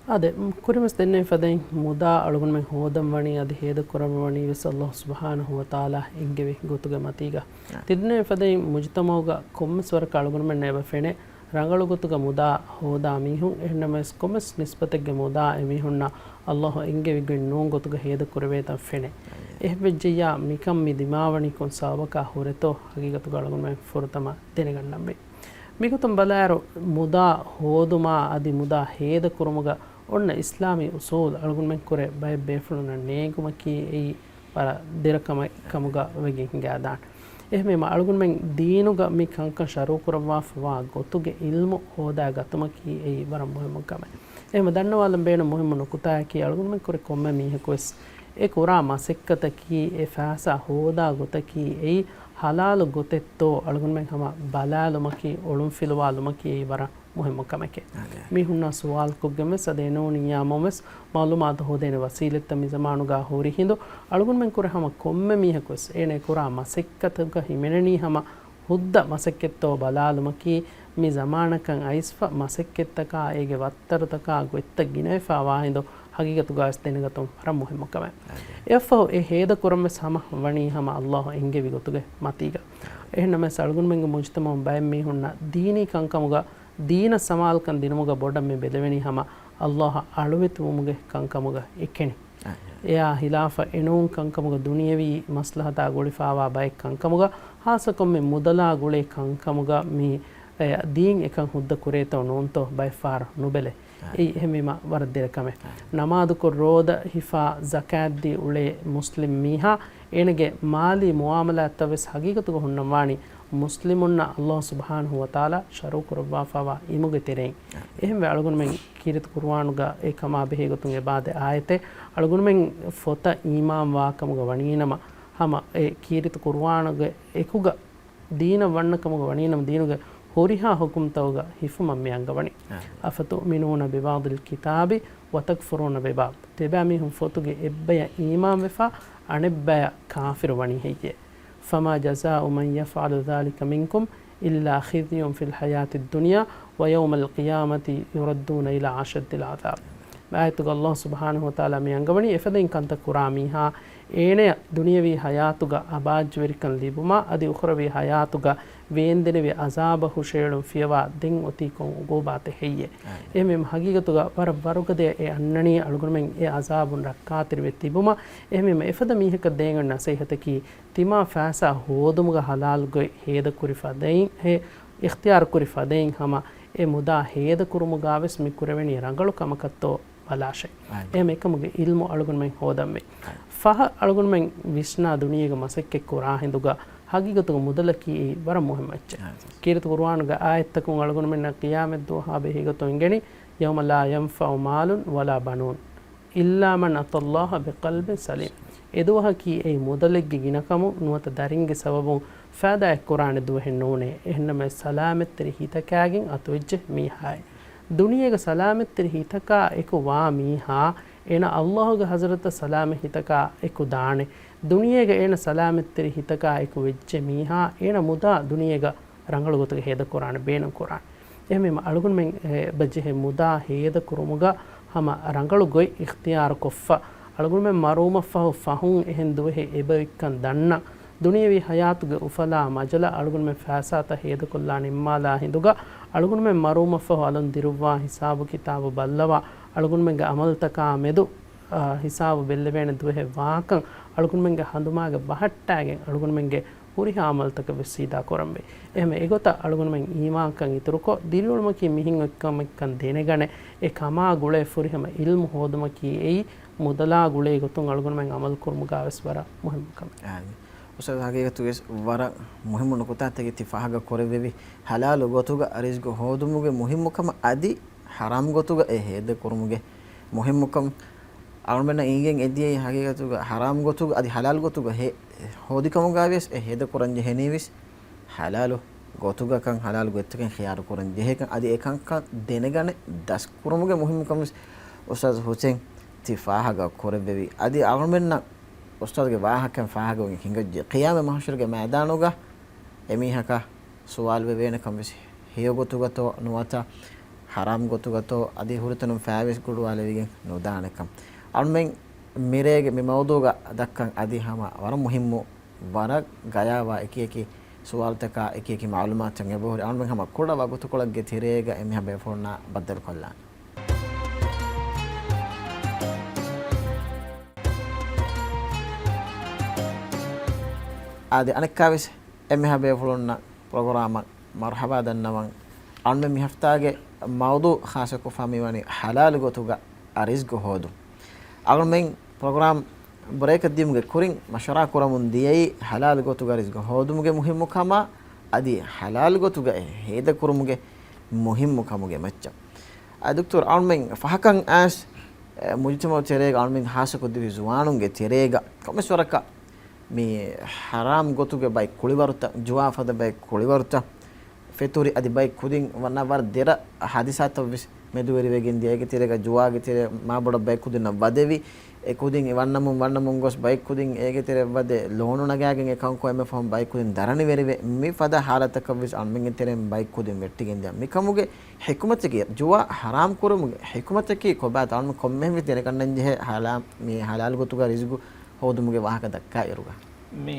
އާދެ، މް، ކުރިންވެސް ދެންނެވި ފަދައިން މުދާ އަޅުގަނޑުމެން ހޯދަން ވަނީ އަދި ހޭދަ ކުރަން ވަނީ ވެސް އަﷲ ސުބްޙާނަހޫ ވަތަޢާލާ އެންގެވި ގޮތުގެ މަތީގަ. އާ. ތި ދެންނެވި ފަދައިން މުޖްތަމަޢުގަ ކޮންމެސް ވަރަކަށް އަޅުގަނޑުމެންނަށް އެބަ ފެނޭ ރަނގަޅު ގޮތުގަ މުދާ ހޯދާ މީހުން، އެހެންނަމަވެސް ކޮންމެސް ނިސްބަތެއްގެ މުދާ އެމީހުންނަށް އަﷲ އެންގެވިގެން ނޫން ގޮތުގަ ހޭދަ ކުރެވޭތަން ފެނޭ. އެހެންވެއްޖެއްޔާ މިކަން މި ދިމާވަނީ ކޮން ސަބަބަކާ ހުރެތޯ ހަގީގަތުގަ އަޅުގަނޑުމެން ފުރަތަމަ ދެނެގަންނަންވީ. މިގޮތުން ބަލާއިރު، މުދާ ހޯދުމާ އަދި މުދާ ހޭދަ ކުރުމުގަ އޮންނަ އިސްލާމީ އުސޫލް އަޅުގަނޑުމެން ކުރެ ބައެއް ބޭފުޅުންނަށް ނޭނގުމަކީ އެއީ ވަރަށް ދެރަ ކަމެއް ކަމުގަ ވެގެން ހިނގާދާނެ. އެހެންވީމަ، އަޅުގަނޑުމެން ދީނުގަ މި ކަންކަން ޝަރުޢުކުރައްވާފަވާ ގޮތުގެ ޢިލްމު ހޯދާ ގަތުމަކީ އެއީ ވަރަށް މުހިއްމު ކަމެއް. އެހެންވެ، ދަންނަވާލަން ބޭނުން މުހިއްމު ނުކުތާއަކީ، އަޅުގަނޑުމެން ކުރެ ކޮންމެ މީހަކުވެސް އެ ކުރާ މަސައްކަތަކީ، އެ ފައިސާ ހޯދާ ގޮތަކީ އެއީ ޙަލާލު ގޮތެއްތޯ އަޅުގަނޑުމެން ހަމަ ބަލާލުމަކީ، އޮޅުންފިލުވާލުމަކީ އެއީ ވަރަށް މުހިއްމު ކަމެކޭ. އާދެ. މީހުންނާ ސުވާލުކޮށްގެން ވެސް އަދި އެނޫނިއްޔާމުން ވެސް މަޢުލޫމާތު ހޯދޭނެ ވަސީލަތްތައް މި ޒަމާނުގަ ހުރި ހިނދު، އަޅުގަނޑުމެން ކުރެ ހަމަ ކޮންމެ މީހަކުވެސް އޭނަ ކުރާ މަސައްކަތުގަ ހިމެނެނީ ހަމަ ހުއްދަ މަސައްކަތްތޯ ބަލާލުމަކީ، މި ޒަމާނަކަށް އައިސްފަ މަސައްކަތްތަކާ އޭގެ ވައްތަރުތަކާ ގޮތްތައް ގިނަވެފަ ވާ ހިނދު، ހަގީގަތުގަވެސް ދެނެގަތުން ވަރަށް މުހިއްމު ކަމެއް. އާދެ. އެއަށްފަހު އެ ހޭދަ ކުރަން ވެސް ހަމަ ވަނީ ހަމަ އަﷲ އެންގެވި ގޮތުގެ މަތީގަ. އެހެންނަމަވެސް އަޅުގަނޑުމެންގެ މުޖްތަމަޢުން ބައެއް މީހުންނަށް ދީނީ ކަންކަމުގަ ދީނަށް ސަމާލުކަން ދިނުމުގަ ބޮޑަށް މި ބެލެވެނީ ހަމަ އަﷲއަށް އަޅުވެތިވުމުގެ ކަންކަމުގަ އެކަނި. އާ، އާ. އެއާ ހިލާފަށް އެނޫން ކަންކަމުގަ ދުނިޔަވީ މަސްލަހަތާ ގުޅިފަވާ ބައެއް ކަންކަމުގަ، ހާއްސަކޮށް މި މުދަލާ ގުޅޭ ކަންކަމުގަ މި، އެ، ދީން އެކަން ހުއްދަ ކުރޭތޯ ނޫންތޯ ބައެއްފަހަރު ނުބެލޭ. އާ. އެއީ އެހެންވީމަ ވަރަށް ދެރަ ކަމެއް. އާ. ނަމާދުކޮށް ރޯދަ ހިފާ ޒަކާތްދީ އުޅޭ މުސްލިމް މީހާ އޭނަގެ މާލީ މުޢާމަލާތްތައް ވެސް ހަގީގަތުގަ ހުންނަންވާނީ މުސްލިމުންނަށް އަﷲ ސުބްޙާނަހޫ ވަތަޢާލާ ޝަރުޢުކުރައްވާފަވާ އިމުގެ ތެރެއިން. އެހެންވެ، އަޅުގަނޑުމެން ކީރިތި ޤުރުއާނުގަ އެ ކަމާ ބެހޭ ގޮތުން އެބާދެ އާޔަތެއް، އަޅުގަނޑުމެން ފޮތަށް އީމާންވާކަމުގަ ވަނީނަމަ، ހަމަ އެ ކީރިތި ޤުރުއާނުގެ އެކުގަ ދީނަށް ވަންނަ ކަމުގަ ވަނީނަމަ، ދީނުގެ ހުރިހާ ޙުކުމްތަކުގަ ހިފުމަށް މި އަންގަވަނީ. އާ. أفتؤمنون ببعض الكتاب وتكفرون ببعض. ތިބާ މީހުން ފޮތުގެ އެއްބަޔަށް އީމާންވެފަ، އަނެއްބަޔަށް ކާފިރު ވަނީ ހެއްޔޭ؟ فما جزاء من يفعل ذلك منكم إلا خزي في الحياة الدنيا ويوم القيامة يردون إلى أشد العذاب. މި އާޔަތުގަ އަﷲ ސުބްޙާނަހޫ ވަތަޢާލާ މި އަންގަވަނީ، އެފަދައިން ކަންތައް ކުރާ މީހާ، އޭނަޔަށް ދުނިޔަވީ ޙަޔާތުގަ އަބާއްޖަވެރިކަން ލިބުމާ އަދި އުޚްރަވީ ޙަޔާތުގަ ވޭންދެނިވި ޢަޛާބަށް ހުށައެޅުން ފިޔަވާ ދެން އޮތީ ކޮން ޢުޤޫބާތެއް ހެއްޔޭ؟ އާ. އެހެންވީމަ ހަގީގަތުގަ ވަރަށް ވަރުގަދަޔަށް އެ އަންނަނީ އަޅުގަނޑުމެން އެ ޢަޛާބުން ރައްކާތެރިވެ ތިބުމަށް. އެހެންވީމަ އެފަދަ މީހަކަށް ދޭން ނަޞޭޙަތަކީ، ތިމާ ފައިސާ ހޯދުމުގަ ޙަލާލު ގޮތް ހޭދަކުރި ފަދައިން، ހޭ، އިޚްތިޔާރުކުރި ފަދައިން ހަމަ އެ މުދާ ހޭދަކުރުމުގަވެސް މި ކުރެވެނީ ރަނގަޅު ކަމަކަށްތޯ ބަލާށޭ. އާ. އެހެން އެކަމުގެ ޢިލްމު އަޅުގަނޑުމެން ހޯދަންވީ. އާ. ފަހަށް އަޅުގަނޑުމެން ވިސްނާ ދުނިޔޭގަ މަސައްކަތް ކުރާ ހިނދުގަ ހަގީގަތުގަ މުދަލަކީ އެއީ ވަރަށް މުހިންމު އެއްޗެއް. ކީރިތި ޤުރުއާނުގެ އާޔަތްތަކުން އަޅުގަނޑުމެންނަށް ޤިޔާމަތްދުވަހާ ބެހޭގޮތުން އެނގެނީ، "يَوْمَ لَا يَنْفَعُ مَالٌ وَلَا بَنُونَ إِلَّا مَنْ أَتَى اللَّهَ بِقَلْبٍ سَلِيمٍ." އެދުވަހަކީ އެއީ މުދަލެއްގެ ގިނަކަމުން ނުވަތަ ދަރިންގެ ސަބަބުން ފައިދާއެއްކުރާނެ ދުވަހެއް ނޫނޭ. އެހެންނަމަވެސް، ސަލާމަތްތެރި ހިތަކާގެން އަތުވެއްޖެ މީހާއެއް. ދުނިޔޭގަ ސަލާމަތްތެރި ހިތަކާ އެކު ވާ މީހާ، އޭނަ އައްލާހުގެ ޙަޟްރަތަށް ސަލާމަތް ހިތަކާ އެކު ދާނެ. ދުނިޔޭގަ އޭނަ ސަލާމަތްތެރި ހިތަކާ އެކު ވެއްޖެ މީހާ، އޭނަ މުދާ ދުނިޔޭގަ ރަނގަޅު ގޮތުގަ ހޭދަކުރާނެ، ބޭނުން ކުރާނެ. އެހެންވީމަ، އަޅުގަނޑުމެން އެބަ ޖެހޭ މުދާ ހޭދަކުރުމުގަ ހަމަ ރަނގަޅު ގޮތް އިޚްތިޔާރު ކޮށްފަ، އަޅުގަނޑުމެން މަރުވުމަށްފަހު ފަހުން އެހެން ދުވަހެއް އެބައޮތްކަން ދަންނަ، ދުނިޔަވީ ހަޔާތުގެ އުފަލާ މަޖަލަށް އަޅުގަނޑުމެން ފައިސާތައް ހޭދަކޮށްލާނެ އިންމާލާ ހިނދުގަ، އަޅުގަނޑުމެން މަރުވުމަށްފަހު އަލުން ދިރުއްވާ ހިސާބު ކިތާބު ބައްލަވާ، އަޅުގަނޑުމެންގެ އަމަލުތަކާ މެދު، އާ، ހިސާބު ބެއްލެވޭނެ ދުވަހެއް ވާކަން އަޅުގަނޑުމެންގެ ހަނދުމާގަ ބަހައްޓާގެން އަޅުގަނޑުމެންގެ ހުރިހާ އަމަލުތަކަށް ވެސް ސީދާ ކުރަންވޭ. އެހެންވެ، އެގޮތަށް އަޅުގަނޑުމެން އީމާންކަން އިތުރުކޮށް، ދިރިއުޅުމަކީ މިހެން އޮތްކަމެއްކަން ދެނެގަނެ، އެ ކަމާ ގުޅޭ ފުރިހަމަ އިލްމު ހޯދުމަކީ އެއީ މުދަލާ ގުޅޭ ގޮތުން އަޅުގަނޑުމެން އަމަލު ކުރުމުގަ ވެސް ވަރަށް މުހިންމު ކަމެއް. އާދެ. އުސްތާޛް، ހަގީގަތުގަ ވެސް ވަރަށް މުހިންމު ނުކުތާތަކެއް ތި ފާހަގަ ކުރެއްވެވި. ޙަލާލު ގޮތުގަ ރިޒްގު ހޯދުމުގެ މުހިންމުކަމަށް އަދި ޙަރާމް ގޮތުގަ އެ ހޭދަ ކުރުމުގެ މުހިންމުކަން. އަޅުމެންނަށް އިނގެން އެދިޔައީ ހަގީގަތުގަ ޙަރާމް ގޮތުގަ އަދި ޙަލާލް ގޮތުގަ ހޭ-، ހޯދިކަމުގަ ވިޔަސް އެ ހޭދަ ކުރަން ޖެހެނީވެސް ޙަލާލު ގޮތުގަކަން، ޙަލާލް ގޮތްތަކެއް ޚިޔާރު ކުރަން ޖެހޭކަން. އަދި އެކަންކަން ދެނެގަނެ ދަސްކުރުމުގެ މުހިންމުކަން ވެސް އުސްތާޛް ޙުސެން ތި ފާހަގަ ކުރެއްވެވި. އަދި އަޅުމެންނަށް އުސްތާޛްގެ ވާހަކައިން ފާހަގަވެގެން ހިނގައްޖެ، ޤިޔާމަތް މަޙްޝަރުގެ މައިދާނުގަ އެމީހަކަށް ސުވާލު ވެވޭނެކަން ވެސް ހެޔޮގޮތުގަތޯ ނުވަތަ ޙަރާމް ގޮތުގަތޯ އަދި ހުރިތަނުން ފައިވެސް ގުޅުވާލެވިގެން ނުދާނެކަން. އަޅުމެން މިރޭގެ މި މައުޟޫޢުގަ ދައްކަން އަދި ހަމަ ވަރަށް މުހިންމު، ވަރަށް ގަޔާވާ އެކިއެކި ސުވާލުތަކާ އެކިއެކި މަޢުލޫމާތުތައް އެބަހުރި. އަޅުމެން ހަމަ ކުޑަ ވަގުތުކޮޅެއްގެ ތެރޭގަ އެމީހާ ބޭފުޅުންނާ ބައްދަލުކޮށްލާނެ. އާދެ، އަނެއްކާވެސް އެންމެހާ ބޭފުޅުންނަށް ޕްރޮގްރާމަށް މަރުޙަބާ ދަންނަވަން. އަޅުމެން މި ހަފްތާގެ މައުޟޫޢު ޚާއްޞަކޮށްފަ މިވަނީ ޙަލާލު ގޮތުގަ ރިޒްގު ހޯދުން. އަޅުމެން ޕްރޮގްރާމް ބްރޭކަށް ދިޔުމުގެ ކުރިން މަޝްވަރާ ކުރަމުން ދިޔައީ ޙަލާލު ގޮތުގަ ރިޒްގު ހޯދުމުގެ މުހިންމުކަމާ އަދި ޙަލާލު ގޮތުގަ އެ ހޭދަކުރުމުގެ މުހިންމުކަމުގެ މައްޗަށް. އާ، ދުކްތޯރ، އަޅުމެން ފަހަކަށް އައިސް، އެ، މުޖުތަމަޢު ތެރޭގަ އަޅުމެން ޚާއްޞަކޮށްދެވި ޒުވާނުންގެ ތެރޭގަ ކޮންމެސް ވަރަކަށް މި ޙަރާމް ގޮތުގެ ބައެއް ކުޅިވަރުތައް، ޖުވާ ފަދަ ބައެއް ކުޅިވަރުތައް ފެތުރި އަދި ބައެއް ކުދިން ވަންނަ ވަރަށް ދެރަ ޙާދިސާތައް ވެސް މެދުވެރިވެގެން ދިޔަ. އޭގެ ތެރޭގަ ޖުވާގެ ތެރޭ މާބޮޑަށް ބައެއް ކުދިންނަށް ވަދެވި. އެ ކުދިން އެ ވަންނަމުން ވަންނަމުން ގޮސް ބައެއް ކުދިން އޭގެ ތެރެއަށް ވަދެ ލޯނު ނަގާގެން އެ ކަންކޮށް އެންމެ ފަހުން ބައެއް ކުދިން ދަރަނިވެރިވެ. މި ފަދަ ޙާލަތަކަށް ވެސް އަޅުމެންގެ ތެރެއިން ބައެއް ކުދިން ވެއްޓިގެން ދިޔަ. މިކަމުގެ ޙިކުމަތަކީ، ޖުވާ ޙަރާމް ކުރުމުގެ ޙިކުމަތަކީ ކޮބާތޯ؟ އަޅުމެން ކޮންމެހެން ވެސް ދެނެގަންނަން ޖެހޭ ޙަލާ-، މި ޙަލާލު ގޮތުގަ ރިޒްގު ހޯދުމުގެ ވާހަކަ ދައްކާ އިރުގަ. މި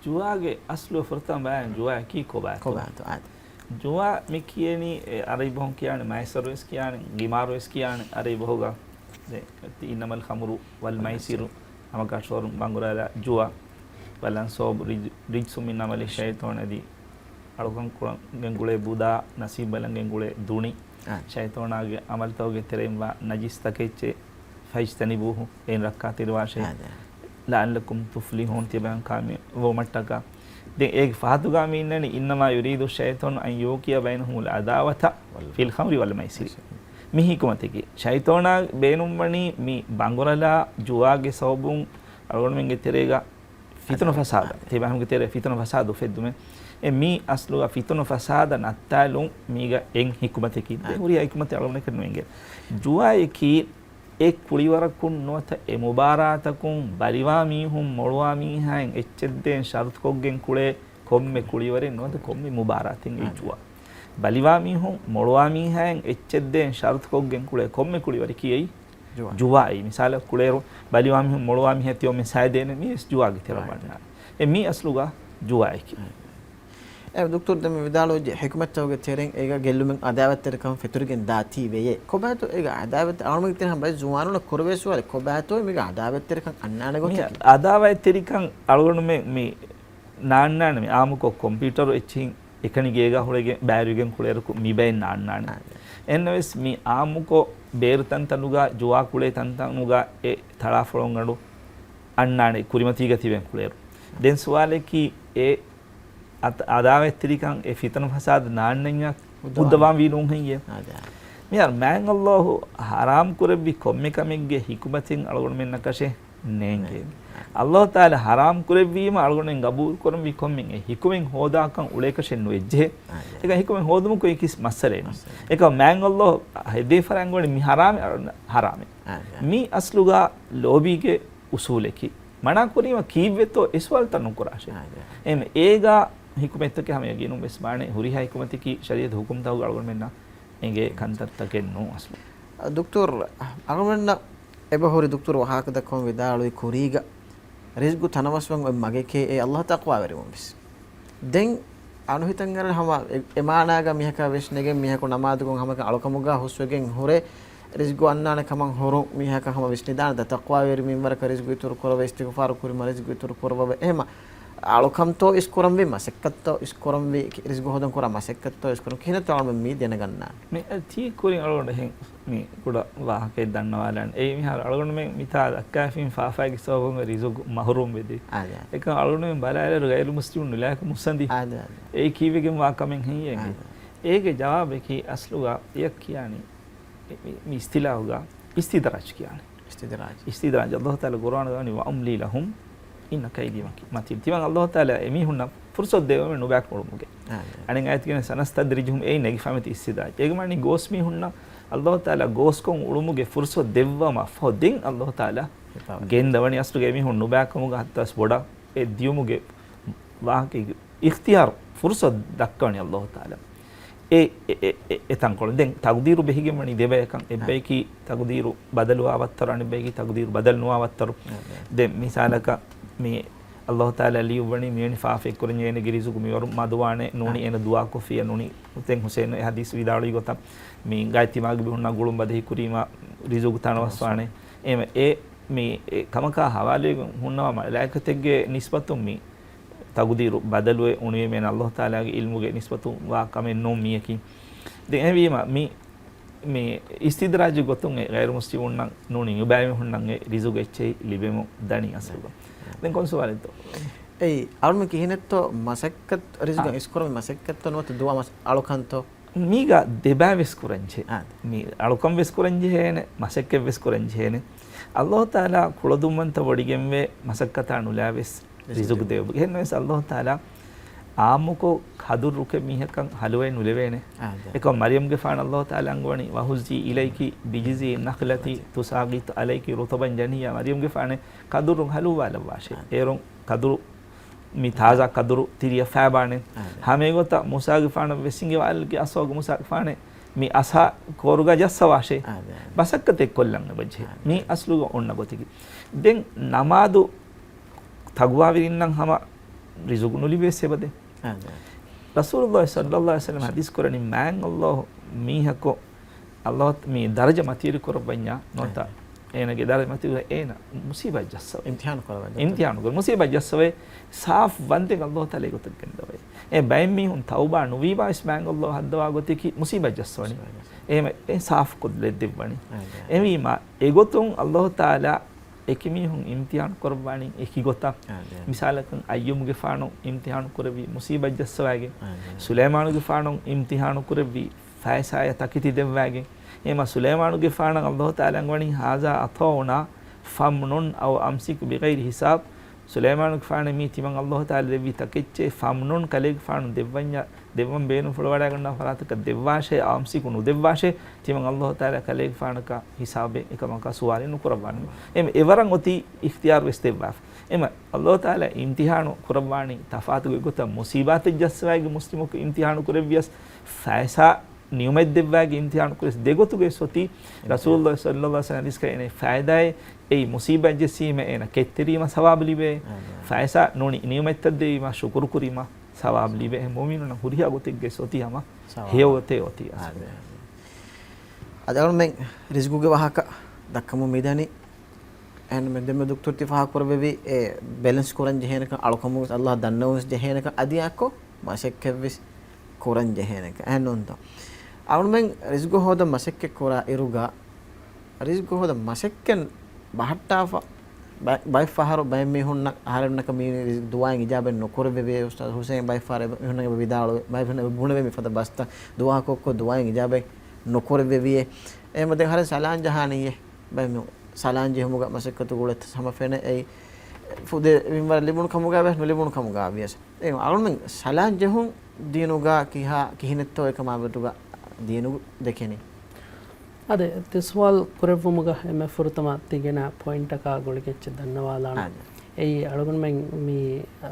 ޖުވާގެ އަސްލު ފުރަތަމަ ބަޔާން ޖުވާއަކީ ކޮބާތޯ؟ ކޮބާތޯ؟ އާދެ. ޖުވާ މި ކިޔެނީ، އެ، ޢަރަބި ބަހުން ކިޔާނެ، މައިސަރު ވެސް ކިޔާނެ، ގިމާރު ވެސް ކިޔާނެ ޢަރަބި ބަހުގަ. ދެ، އިންނަމަލް ޚަމްރު ވަލް މައިސިރު، ހަމަ ކަށަވަރުން ބަނގުރާލާ ޖުވާ، ވަލް އަންޞާބު ރިޖް-، ރިޖްސު މިން ޢަމަލި ޝައިޠާން އަދި އަޅުކަން ކުރަން ގެންގުޅޭ ބުދާ، ނަސީބު ބަލަން ގެންގުޅޭ ދުނި، އާ. ޝައިޠާނާގެ ޢަމަލުތަކުގެ ތެރެއިން ވާ ނަޖިސް ތަކެއްޗެއް، ފައްޖްތަނިބޫހު، އެއިން ރައްކާތެރިވާށޭ. އާ، ދެ. ލަޢައްލަކުމް ތުފްލިޙޫން ތިޔަބައިން ކާމިޔާބުވުމަށްޓަކާ. ދެން އޭގެ ފަހަތުގަ މި އިންނަނީ، އިންނަމާ ޔުރީދު ޝައިޠާނު އަން ޔޫޤިޢަ ބައިނަކުމުލް ޢަދާވަތަ ވަލް ފިލް ޚަމްރި ވަލް މައިސިރި. މި ޙިކުމަތަކީ، ޝައިޠާނާ ބޭނުންވަނީ މި ބަނގުރަލާ ޖުވާގެ ސަބަބުން އަޅުގަނޑުމެންގެ ތެރޭގަ ފިތުނަ ފަސާދަ، ތިބާމުގެ ތެރޭ ފިތުނަ ފަސާދަ އުފެއްދުމެއް. އެ މީ އަސްލުގަ ފިތުނަ ފަސާދަ ނައްތާލުން މީގަ އެއް ޙިކުމަތަކީ. ދެން ހުރިހާ ޙިކުމަތެއް އަޅުގަނޑަކަށް ނުއެނގޭ. ޖުވާއަކީ އެ ކުޅިވަރަކުން ނުވަތަ އެ މުބާރާތަކުން ބަލިވާ މީހުން މޮޅުވާ މީހާއިން އެއްޗެއްދޭން ޝަރުތުކޮށްގެން ކުޅޭ ކޮންމެ ކުޅިވަރެއް ނުވަތަ ކޮންމެ މުބާރާތެއް އެއީ ޖުވާ. ބަލިވާ މީހުން މޮޅުވާ މީހާއިން އެއްޗެއްދޭން ޝަރުތުކޮށްގެން ކުޅޭ ކޮންމެ ކުޅިވަރަކީ އެއީ ޖުވާ. ޖުވާއީ. މިސާލަށް ކުޅޭރު ބަލިވާ މީހުން މޮޅުވާ މީހާ ތިޔޮ މެސާއެ ދޭނެ މީވެސް ޖުވާގެ ތެރެއަށް ވަންނާނެ. އެ މީ އަސްލުގަ ޖުވާއަކީ. އެ ދުކްތޯރު ދެން މި ވިދާޅުވެއްޖެ ޙިކުމަތްތަކުގެ ތެރެއިން އޭގަ ގެއްލުމެއް ޢަދާވަތްތެރިކަން ފެތުރިގެން ދާތީ ވެޔޭ. ކޮބާތޯ އޭގަ ޢަދާވަތް އަޅުމެންގެ ތެރެއިން ހަމަ ބައެއް ޒުވާނުންނަށް ކުރެވޭ ސުވާލެއް ކޮބާތޯ މީގަ ޢަދާވަތްތެރިކަން އަންނާނެ ގޮތަކީ؟ މި ޢަދާވަތްތެރިކަން އަޅުގަނޑުމެން މި ނާންނާނެ މި ޢާއްމުކޮށް ކޮމްޕިއުޓަރު އެއްޗިހިން އެކަނި ގޭގަ ހުޅެގެން ބައިވެރިވެގެން ކުޅޭރަކު މި ބައެއް ނާންނާނެ. އެހެންނަމަވެސް މި ޢާއްމުކޮށް ބޭރު ތަންތަނުގަ ޖުވާ ކުޅޭ ތަންތަނުގަ އެ ތަޅާފޮޅުންގަނޑު އަންނާނެ ކުރިމަތީގަ ތިބެން ކުޅޭރު. ދެން ސުވާލަކީ އެ އަތް-، އަދާވަތްތެރިކަން އެ ފިތުނަ ފަސާދަ ނާންނަންޏާ ހުއްދަވާން. ހުއްދަވާން ވީ ނޫން ހެއްޔޭ؟ އާދެ. މިހާރު މާތް ﷲ ހަރާމް ކުރެއްވި ކޮންމެ ކަމެއްގެ ޙިކުމަތެއް އަޅުގަނޑުމެންނަކަށެއް ނޭނގޭ. ނޭނގޭ. ﷲ ތާލާ ހަރާމް ކުރެއްވީމަ އަޅުގަނޑުމެން ގަބޫލު ކުރަންވީ ކޮންމެ އެ ޙިކުމެއް ހޯދާކަން އުޅޭކަށެއް ނުވެއްޖެ. އާދެ. އެކަން ޙިކުމެއް ހޯދުމަކު އެކި މައްސަލައެއް. މައްސަލައެއް. އެކަން މާތް ﷲ ހެދޭ ފަރާތް ގޮނޑި މި ހަރާމެއް އަޅު-، ހަރާމެއް. އާދެ. މި އަސްލުގަ ލޯބީގެ އުސޫލަކީ. މަނާ ކުރީމަ ކީއްވެތޯ އެ ސުވާލުތައް ނުކުރާށޭ. އާދެ. އެހެން އޭގަ ޙިކުމަތްތަކެއް ހަމަ ޔަގީނުން ވެސް ވާނެ. ހުރިހާ ޙިކުމަތަކީ ޝަރީޢަތު ޙުކުމްތަކުގަ އަޅުގަނޑުމެންނަށް އެނގޭ ކަންތައްތަކެއް ނޫން އަސްލު. ދުކްތޯރު، އަޅުގަނޑަށް އެބަހުރި ދުކްތޯރު ވާހަކަ ދައްކަމުން ވިދާޅުވި ކުރީގަ ރިޒްގު ތަނަވަސްވަން އޮތް މަގެކޭ އެ ﷲ ތަޤްވާވެރިވުން ވެސް. ދެން އަންހެނުން ހަމަ އެ، އެ މާނާގަ މީހަކާ ވެސް ނެގެން މީހަކު ނަމާދުކޮށް ހަމަކަށް އަޅުކަމުގަ ހުސްވެގެން ހުރެ ރިޒްގު އަންނާނެ ކަމަށް ހުރުން މީހަކަށް ހަމަ ވިސްނިދާނެ ދަތަ ތަޤްވާވެރި މިންވަރަކަށް ރިޒްގު އިތުރު ކުރަވަ، އިސްތިޣުފާރު ކުރީމަ ރިޒްގު އިތުރު ކުރަވަ. އެހެމަ އަޅުކަންތޯ އިސް ކުރަންވީ، މަސައްކަތްތޯ އިސް ކުރަންވީ، ރިޒްގު ހޯދަން ކުރާ މަސައްކަތްތޯ އިސް ކުރަން ކިހިނެއްތޯ އަޅުމެން މީ ދެނެގަންނާނެ. މި ތީ ކުރިން އަޅުގަނޑު އެހެން މި ކުޑަ ވާހަކައެއް ދަންނަވާލަން. އެއީ މިހާރު އަޅުގަނޑުމެން މިތާ ދައްކާފިން ފާފައިގެ ސަބަބުން ރިޒުގު މަހުރޫމް ވެދި. އާދެ. އެކަން އަޅުގަނޑުމެން ބަލާލިއިރު ޣައިރު މުސްލިމުން ނުލާކަށް މުއްސަނދި. އާދެ، އާދެ. އެއީ ކީއްވެގެން ވާ ކަމެއް ހެއްޔޭ؟ އާދެ. އޭގެ ޖަވާބަކީ އަސްލުގަ އެޔަށް ކިޔާނީ މި، މި އިސްތިލާހުގަ އިސްތިދްރާޖް ކިޔާނީ. އިސްތިދްރާޖް. އިސްތިދްރާޖް. ﷲ ތާލާ ޤުރްއާނުގަ ވަނީ "وَأُمْلِي لَهُمْ إِنَّ كَيْدِي مَتِينٌ". ތިމަން ﷲ ތާލާ އެމީހުންނަށް ފުރުޞަތު ދެވަމެއް ނުބާކަށް އުޅުމުގެ. އާދެ. އަނެއް އާޔަތުގައި "سَنَسْتَدْرِجُهُمْ" އެއީ ނެގިފަ މިތި އިސްތިދްރާޖް. އޭގެ މާނަ ގޯސް މީހުންނަށް ﷲ ތާލާ ގޯސްކޮށް އުޅުމުގެ ފުރުޞަތު ދެއްވަމަށް ފަހު ދެން ﷲ ތާލާ ހިފާވަނީ. ގެންދަވަނީ އަސްލުގަ އެމީހުން ނުބާކަމުގަ ހައްތަސް ބޮޑަށް އެ ދިޔުމުގެ ވާހަކައިގެ އިޚްތިޔާރު ފުރުޞަތު ދައްކަވަނީ ﷲ ތާލާ. އެ، އެ، އެ، އެ، އެ ތަންކޮޅު. ދެން ތަޤްދީރު ބެހިގެން ވަނީ ދެބަޔަކަށް. އެއްބަޔަކީ ތަޤްދީރު ބަދަލުވާ ވައްތަރު، އަނެއްބަޔަކީ ތަޤްދީރު ބަދަލު ނުވާ ވައްތަރު. ދެން މިސާލަކަށް މި ﷲ ތާލާ ލިޔުއްވަނީ މިވެނި ފާފައެއް ކުރަން ޖެހޭނެގެ ރިޒުގު މިވަރު މަދުވާނެ ނޫނީ އޭނަ ދުޢާ ކޮށްފިއްޔާ ނޫނީ. ދެން ޙުސައިނު އެ ޙަދީޘް ވިދާޅުވި ގޮތަށް މި ގާތް ތިމާގެ ބިހުންނާ ގުޅުން ބަދަހި ކުރީމަ ރިޒުގު ތަނަވަސްވާނެ. އެހެމަ އެ މި އެ ކަމަކާ ޙަވާލުވެގެން ހުންނަވާ މަލާއިކަތެއްގެ ނިސްބަތުން މި ތަޤުދީރު ބަދަލުވެ އުނިވެމެން ﷲ ތާލާގެ ޢިލްމުގެ ނިސްބަތުން ވާ ކަމެއް ނޫން މިޔަކީ. ދެން އެހެންވީމަ މި، މި އިސްތިދްރާޖު ގޮތުން އެ ޣައިރު މުސްލިމުންނަށް ނޫނީ އިބާވި ހުންނަން އެ ރިޒުގު އެއްޗެހި ލިބެމުން ދަނީ އަސްލުގަ. ދެން ކޮން ސުވާލެއްތޯ؟ އެއީ، އަޅުމެ ކިހިނެއްތޯ މަސައްކަތް ރިޒުގަ އިސްކުރަމެ މަސައްކަތްތޯ ނުވަތަ ދުވާ މަސް އަޅުކަންތޯ؟ މީގަ ދެބައި ވެސް ކުރަންޖެހޭ. އާ. މި އަޅުކަން ވެސް ކުރަންޖެހޭނެ، މަސައްކަތް ވެސް ކުރަންޖެހޭނެ. ﷲ ތާލާ ކުޅަދުންވަންތަ ވޮޑިގެންވޭ މަސައްކަތާ ނުލާވެސް ރިޒުގު ރިޒުގު ދެވޭ. ދެވޭ. އެހެންވެސް ﷲ ތާލާ އާއްމުކޮށް ކަދުރުކެ މީހަކަށް ހަލުވައެއް ނުލެވޭނެ. އާ، ދެ. އެކަމް މަރްޔަމްގެފާނަށް ﷲ ތާލާ އަންގަވަނީ، "وَهُزِّي إِلَيْكِ بِجِذْعِ النَّخْلَةِ تُسَاقِطْ عَلَيْكِ رُطَبًا جَنِيًّا". މަރްޔަމްގެފާނެ ކަދުރުން ހަލުވާލައްވާށޭ. އާ. އޭރުން ކަދުރު މި ތާޒާ ކަދުރު ތިރިއަށް ފާބާނެ. އާ، ދެ. ހަމައެގޮތަށް މޫސާގެފާނަށް ވެސް އިނގިވާލެއްގެ އަސޯގެ މޫސާގެފާނެ މި އަސާ ކޯރުގަ ޖައްސަވާށޭ. އާ، ދެ. މަސައްކަތެއް ކޮށްލަން އެބަޖެހޭ. އާ، ދެ. މީ އަސްލުގަ އޮންނަ ގޮތަކީ. ދެން ނަމާދު ތަޤްވާވެރިންނަށް ހަމަ ރިޒުގު ނުލިބޭސް އެބަދޭ. އާ، ދެ. ރަސޫލުﷲ ޞައްލަﷲ ޢަލައިހި ވަސައްލަމަ ޙަދީޘް ކުރަނީ މާތް ﷲ މީހަކު ﷲ މި ދަރަޖަ މަތިވެރި ކުރައްވަންޏާ ނުވަތަ އެ. އޭނަގެ ދަރަޖަ މަތިވެރި އޭނަ މުޞީބާތް ޖައްސަވައި. އިމްތިޙާނު ކުރައްވަން. އިމްތިޙާނު ކުރަ. މުޞީބާތް ޖައްސަވައި ސާފު ވަންދެން ﷲ ތާލާ އެގޮތަށް ގެންދަވައި. އެ ބައެއް މީހުން ތައުބާ ނުވީމާ ވެސް މާތް ﷲ ހައްދަވާ ގޮތަކީ މުޞީބާތް ޖައްސަވަނީ. މުޞީބާތް ޖައްސަވަނީ. އެ، އެ ސާފު ކޮށްލައްދެއްވަނީ. އާ، އެ. އެހެންވީމާ އެގޮތުން ﷲ ތާލާ އެކި މީހުން އިމްތިޙާނު ކުރައްވާނީ އެކި ގޮތަށް. އާ، ދެ. މިސާލަކަށް އައްޔޫބުގެފާނު އިމްތިޙާނު ކުރެއްވީ މުޞީބާތް ޖައްސަވައިގެން. އާ، ދެ. ސުލައިމާނުގެފާނު އިމްތިޙާނު ކުރެއްވީ ފައިސާޔަށް ތަކެތި ދެއްވައިގެން. އެހެމަ ސުލައިމާނުގެފާނަށް ﷲ ތާލާ އަންގަވަނީ، "هَذَا عَطَاؤُنَا فَامْنُنْ أَوْ أَمْسِكْ بِغَيْرِ حِسَابٍ". ސުލައިމާނުގެފާނޭ، މީ ތިމަން ﷲ ތާލާ ދެއްވި ތަކެއްޗޭ، ފަމްނުން ކަލޭގެފާނު ދެއްވަންޏާ، ދެއްވަން ބޭނުންފުޅުވަޑައިގަންނަވާ ފަރާތަކަށް ދެއްވާށޭ، އައު އަމްސިކު ނުދެއްވާށޭ، ތިމަން ﷲ ތާލާ ކަލޭގެފާނަކާ ހިސާބެއް އެކަމަކާ ސުވާލެއް ނުކުރައްވާނެ. އެ، އެވަރަށް އޮތީ އިޚްތިޔާރު ވެސް ދެއްވާފަ. އެމަ ﷲ ތާލާ އިމްތިޙާނު ކުރައްވާނީ ތަފާތުގެ ގޮތަށް. މުޞީބާތެއް ޖައްސަވައިގެން މުސްލިމަކު އިމްތިޙާނު ކުރެއްވިޔަސް ފައިސާ ނިޢުމަތް ދެއްވައިގެން އިމްތިޙާނު ކުރެސް ދެގޮތުގެ ސޮތީ. ރަސޫލުﷲ ޞައްލަﷲ ޢަލައިހި ވަސައްލަމަ ޙަދީޘް ކައިނެ ފައިދާއެއް އެއީ މުޞީބާތް ޖެއްސީމަ އޭނަ ކެތްތެރީމަ ސަވާބު ލިބޭ. ފައިސާ ނޫނީ ނިޢުމަތްތައް ދެވީމަ ޝުކުރު ކުރީމަ ސަވާބު ލިބޭ. އެހެން މުއުމިނުންނަށް ހުރިހާ ގޮތެއްގެ ސޮތީ ހަމަ ހެޔޮ ގޮތޭ އޮތީ. އަދި އަޅުމެން ރިޒްގުގެ ވާހަކަ ދައްކަމުން މިދަނީ. އެހެން މެދުމެ ދުކްތުރު ތި ފާހަގަ ކުރެއްވެވި އެ ބެލެންސް ކުރަން ޖެހޭނެކަން، އަޅުކަމުން ވެސް ﷲ ދަންނަވަން ވެސް ޖެހޭނެކަން، އަދި އާއްކޮ މަސައްކަތްވެސް ކުރަން ޖެހޭނެކަން. އެހެންނޫންތޯ؟ އަޅުމެން ރިޒްގު ހޯދަން މަސައްކަތް ކުރާ އިރުގަ، ރިޒްގު ހޯދަން މަސައްކަތް ބަހައްޓާފަ، ބައެއް، ބައެއް ފަހަރު ބައެއް މީހުންނަށް އަހަރެންނަކަށް މީ ދުޢާއިން އިޖާބަ ނުކުރެއްވެވޭ. އުސްތާޛު ހުސެން ބައެއް ފަހަރު އެ މީހުންނަށް ވިދާޅުވޭ، ބައެއް މީހުން ބުނެވޭ މިފަދަ ބަސްތައް، ދުޢާކޮށްކޮށް ދުޢާއިން އިޖާބަ ނުކުރެއްވެވިއޭ. އެހެންވީމަ ދެން އަހަރެން ސަލާން ޖަހާނީއޭ. ބައެއް މީހުން ސަލާން ޖެހުމުގަ މަސައްކަތު ގުޅޭ ހަމަ ފެނޭ އެއީ ފުދޭ މިންވަރަށް ލިބުނު ކަމުގަ ވިޔަސް ނުލިބުނު ކަމުގަ ވިޔަސް. އެ އަޅުމެން ސަލާން ޖެހުން ދީނުގަ ކިހާ، ކިހިނެއްތޯ އެކަމާ ބެހޭގޮތުގަ ދީނު ދެކެނީ؟ އާދެ، ތި ސުވާލު ކުރެއްވުމުގަ އެންމެ ފުރަތަމަ ތި ގެނަ ޕޮއިންޓަކާ ގުޅިގެން އެއްޗެއް ދަންނަވާލާނަން. އާދެ. އެއީ އަޅުގަނޑުމެން މި، އާ،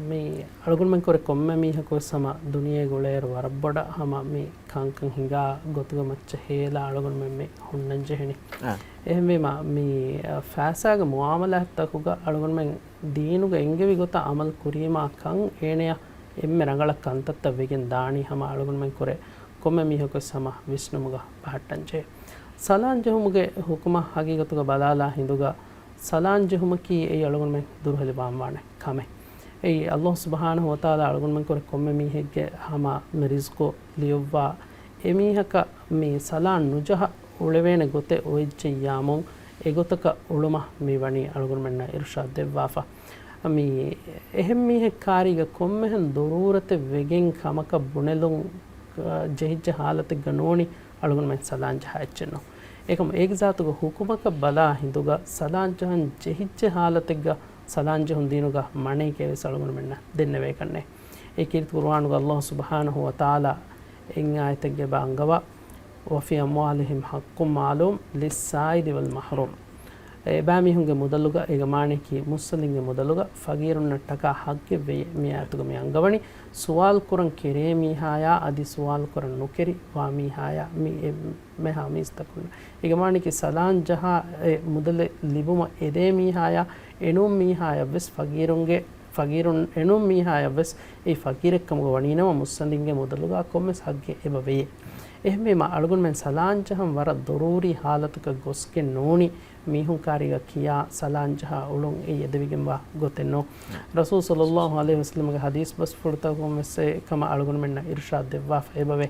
މި އަޅުގަނޑުމެން ކުރެ ކޮންމެ މީހަކުވެސް ހަމަ ދުނިޔޭގަ އުޅޭއިރު ވަރަށް ބޮޑަށް ހަމަ މި ކަންކަން ހިނގާ ގޮތުގަ މައްޗަށް ހޭލާ އަޅުގަނޑުމެން މި ހުންނަން ޖެހެނީ. އާ. އެހެންވީމަ މި، އާ، ފައިސާގެ މުއާމަލާތްތަކުގަ އަޅުގަނޑުމެން ދީނުގަ އެންގެވި ގޮތަށް އަމަލު ކުރީމާ ކަން އޭނަޔަށް އެންމެ ރަނގަޅަށް ކަންތައްތައް ވެގެން ދާނީ ހަމަ އަޅުގަނޑުމެން ކުރެ ކޮންމެ މީހަކުވެސް ހަމަ ވިސްނުމުގަ ބަހައްޓަން ޖެހޭ. ސަލާން ޖެހުމުގެ ހުކުމަށް ހަގީގަތުގަ ބަލާލާ ހިނދުގަ ސަލާން ޖެހުމަކީ އެއީ އަޅުގަނޑުމެން ދުރުހެލިވާން ވާނެ ކަމެއް. އެއީ އައްލާހު ސުބްޙާނަހު ވަތަޢާލާ އަޅުގަނޑުމެން ކުރެ ކޮންމެ މީހެއްގެ ހަމަ މި ރިޒްޤު ލިޔުއްވާ އެމީހަކަށް މި ސަލާން ނުޖަހަ އުޅެވޭނެ ގޮތެއް އޮވެއްޖެއްޔާމުން އެގޮތަކަށް އުޅުމަށް މި ވަނީ އަޅުގަނޑުމެންނަށް އިރުޝާދު ދެއްވާފަ. މި އެހެން މީހެއް ކާރީގަ ކޮންމެހެން ދޮރޫރަތެއް ވެގެން ކަމަކަށް ބުނެލުން، އަ، ޖެހިއްޖެ ހާލަތެއްގަ ނޫނީ އަޅުގަނޑުމެން ސަލާން ޖަހާ އެއްޗެއް ނޫން. އެކަމު އޭގެ ޒާތުގަ ހުކުމަކަށް ބަލާ ހިނދުގަ ސަލާން ޖަހަން ޖެހިއްޖެ ހާލަތެއްގަ ސަލާން ޖެހުން ދީނުގަ މަނައިކަން ވެސް އަޅުގަނޑުމެންނަށް ދެންނެވޭކަށް ނެތް. އެ ކީރިތި ޤުރުއާނުގަ އައްލާހު ސުބްޙާނަހު ވަތަޢާލާ އެއް އާޔަތެއްގައި އަންގަވާ، وفي أموالهم حق معلوم للسائل والمحروم. އެބައިމީހުންގެ މުދަލުގަ، އޭގެ މާނައަކީ މުއްސަނދިންގެ މުދަލުގަ ފަގީރުންނަށްޓަކާ ޙައްޤެއް ވެއޭ. މި އާޔަތުގަ މި އަންގަވަނީ، ސުވާލު ކުރަން ކެރޭ މީހާޔާ އަދި ސުވާލު ކުރަން ނުކެރި ވާ މީހާޔާ މި އެ މެހާ މީސްތަކުން. އޭގެ މާނައަކީ ސަލާން ޖަހާ އެ މުދަލެއް ލިބުމަށް އެދޭ މީހާޔާ އެނޫން މީހާޔަށްވެސް ފަގީރުންގެ، ފަގީރުން، އެނޫން މީހާޔަށްވެސް އެއީ ފަގީރެއްކަމުގަ ވަނީނަމަ މުއްސަނދިންގެ މުދަލުގަ ކޮންމެސް ޙައްޤެއް އެބަ ވެޔޭ. އެހެންވީމަ އަޅުގަނޑުމެން ސަލާން ޖަހަން ވަރަށް ޟަރޫރީ ޙާލަތަކަށް ގޮސްގެން ނޫނީ މީހުން ކާރީގަ ކިޔާ ސަލާން ޖަހާ އުޅުން އެއީ އެދެވިގެންވާ ގޮތެއް ނޫން. ރަސޫލު ޞައްލައްލާހު ޢަލައިހި ވަސައްލަމްގެ ޙަދީޘް ބަސްފުޅުތަކުން ވެސް އެ ކަމަށް އަޅުގަނޑުމެންނަށް އިރުޝާދު ދެއްވާފަ އެބަވޭ.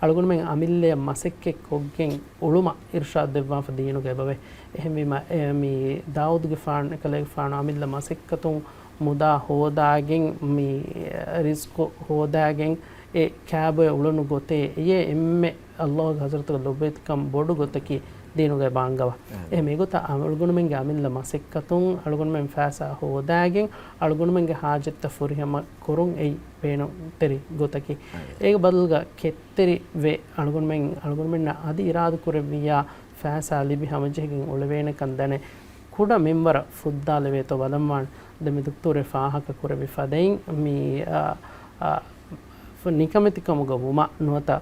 އަޅުގަނޑުމެން އަމިއްލައަށް މަސައްކަތް ކޮށްގެން އުޅުމަށް އިރުޝާދު ދެއްވާފަ ދީނުގަ އެބަވޭ. އެހެންވީމަ، އެ، މި ދާއޫދުގެފާނު، އެކަލޭގެފާނު އަމިއްލަ މަސައްކަތުން މުދާ ހޯދާގެން، މި ރިޒްޤު ހޯދާގެން، އެ ކާބޮއެ އުޅުނު ގޮތޭ، އެޔޭ އެންމެ އައްލާހުގެ ޙަޟްރަތުގަ ލޮބުވެތިކަން ބޮޑު ގޮތަކީ ދީނުގައި ބާންގަވާ. އެހެން އެގޮތަށް އަޅުގަނޑުމެންގެ އަމިއްލަ މަސައްކަތުން އަޅުގަނޑުމެން ފައިސާ ހޯދާގެން، އަޅުގަނޑުމެންގެ ޙާޖަތްތައް ފުރިހަމަ ކުރުން އެއީ ބޭނުންތެރި ގޮތަކީ. އެ. އޭގެ ބަދަލުގަ ކެތްތެރި ވެ އަޅުގަނޑުމެން، އަޅުގަނޑުމެންނަށް އަދި އިރާދަ ކުރެއްވިއްޔާ ފައިސާ ލިބި ހަމަޖެހިގެން އުޅެވޭނެކަން ދަނެ، ކުޑަ މިންވަރަށް ފުއްދާލެވޭތޯ ބަލަންވާން. ދެން މި ދުކްތޫރެއް ފާހަގަ ކުރެއްވި ފަދައިން މި، އަ، އަ، ފު-، ނިކަމެތިކަމުގަ ވުމަށް ނުވަތަ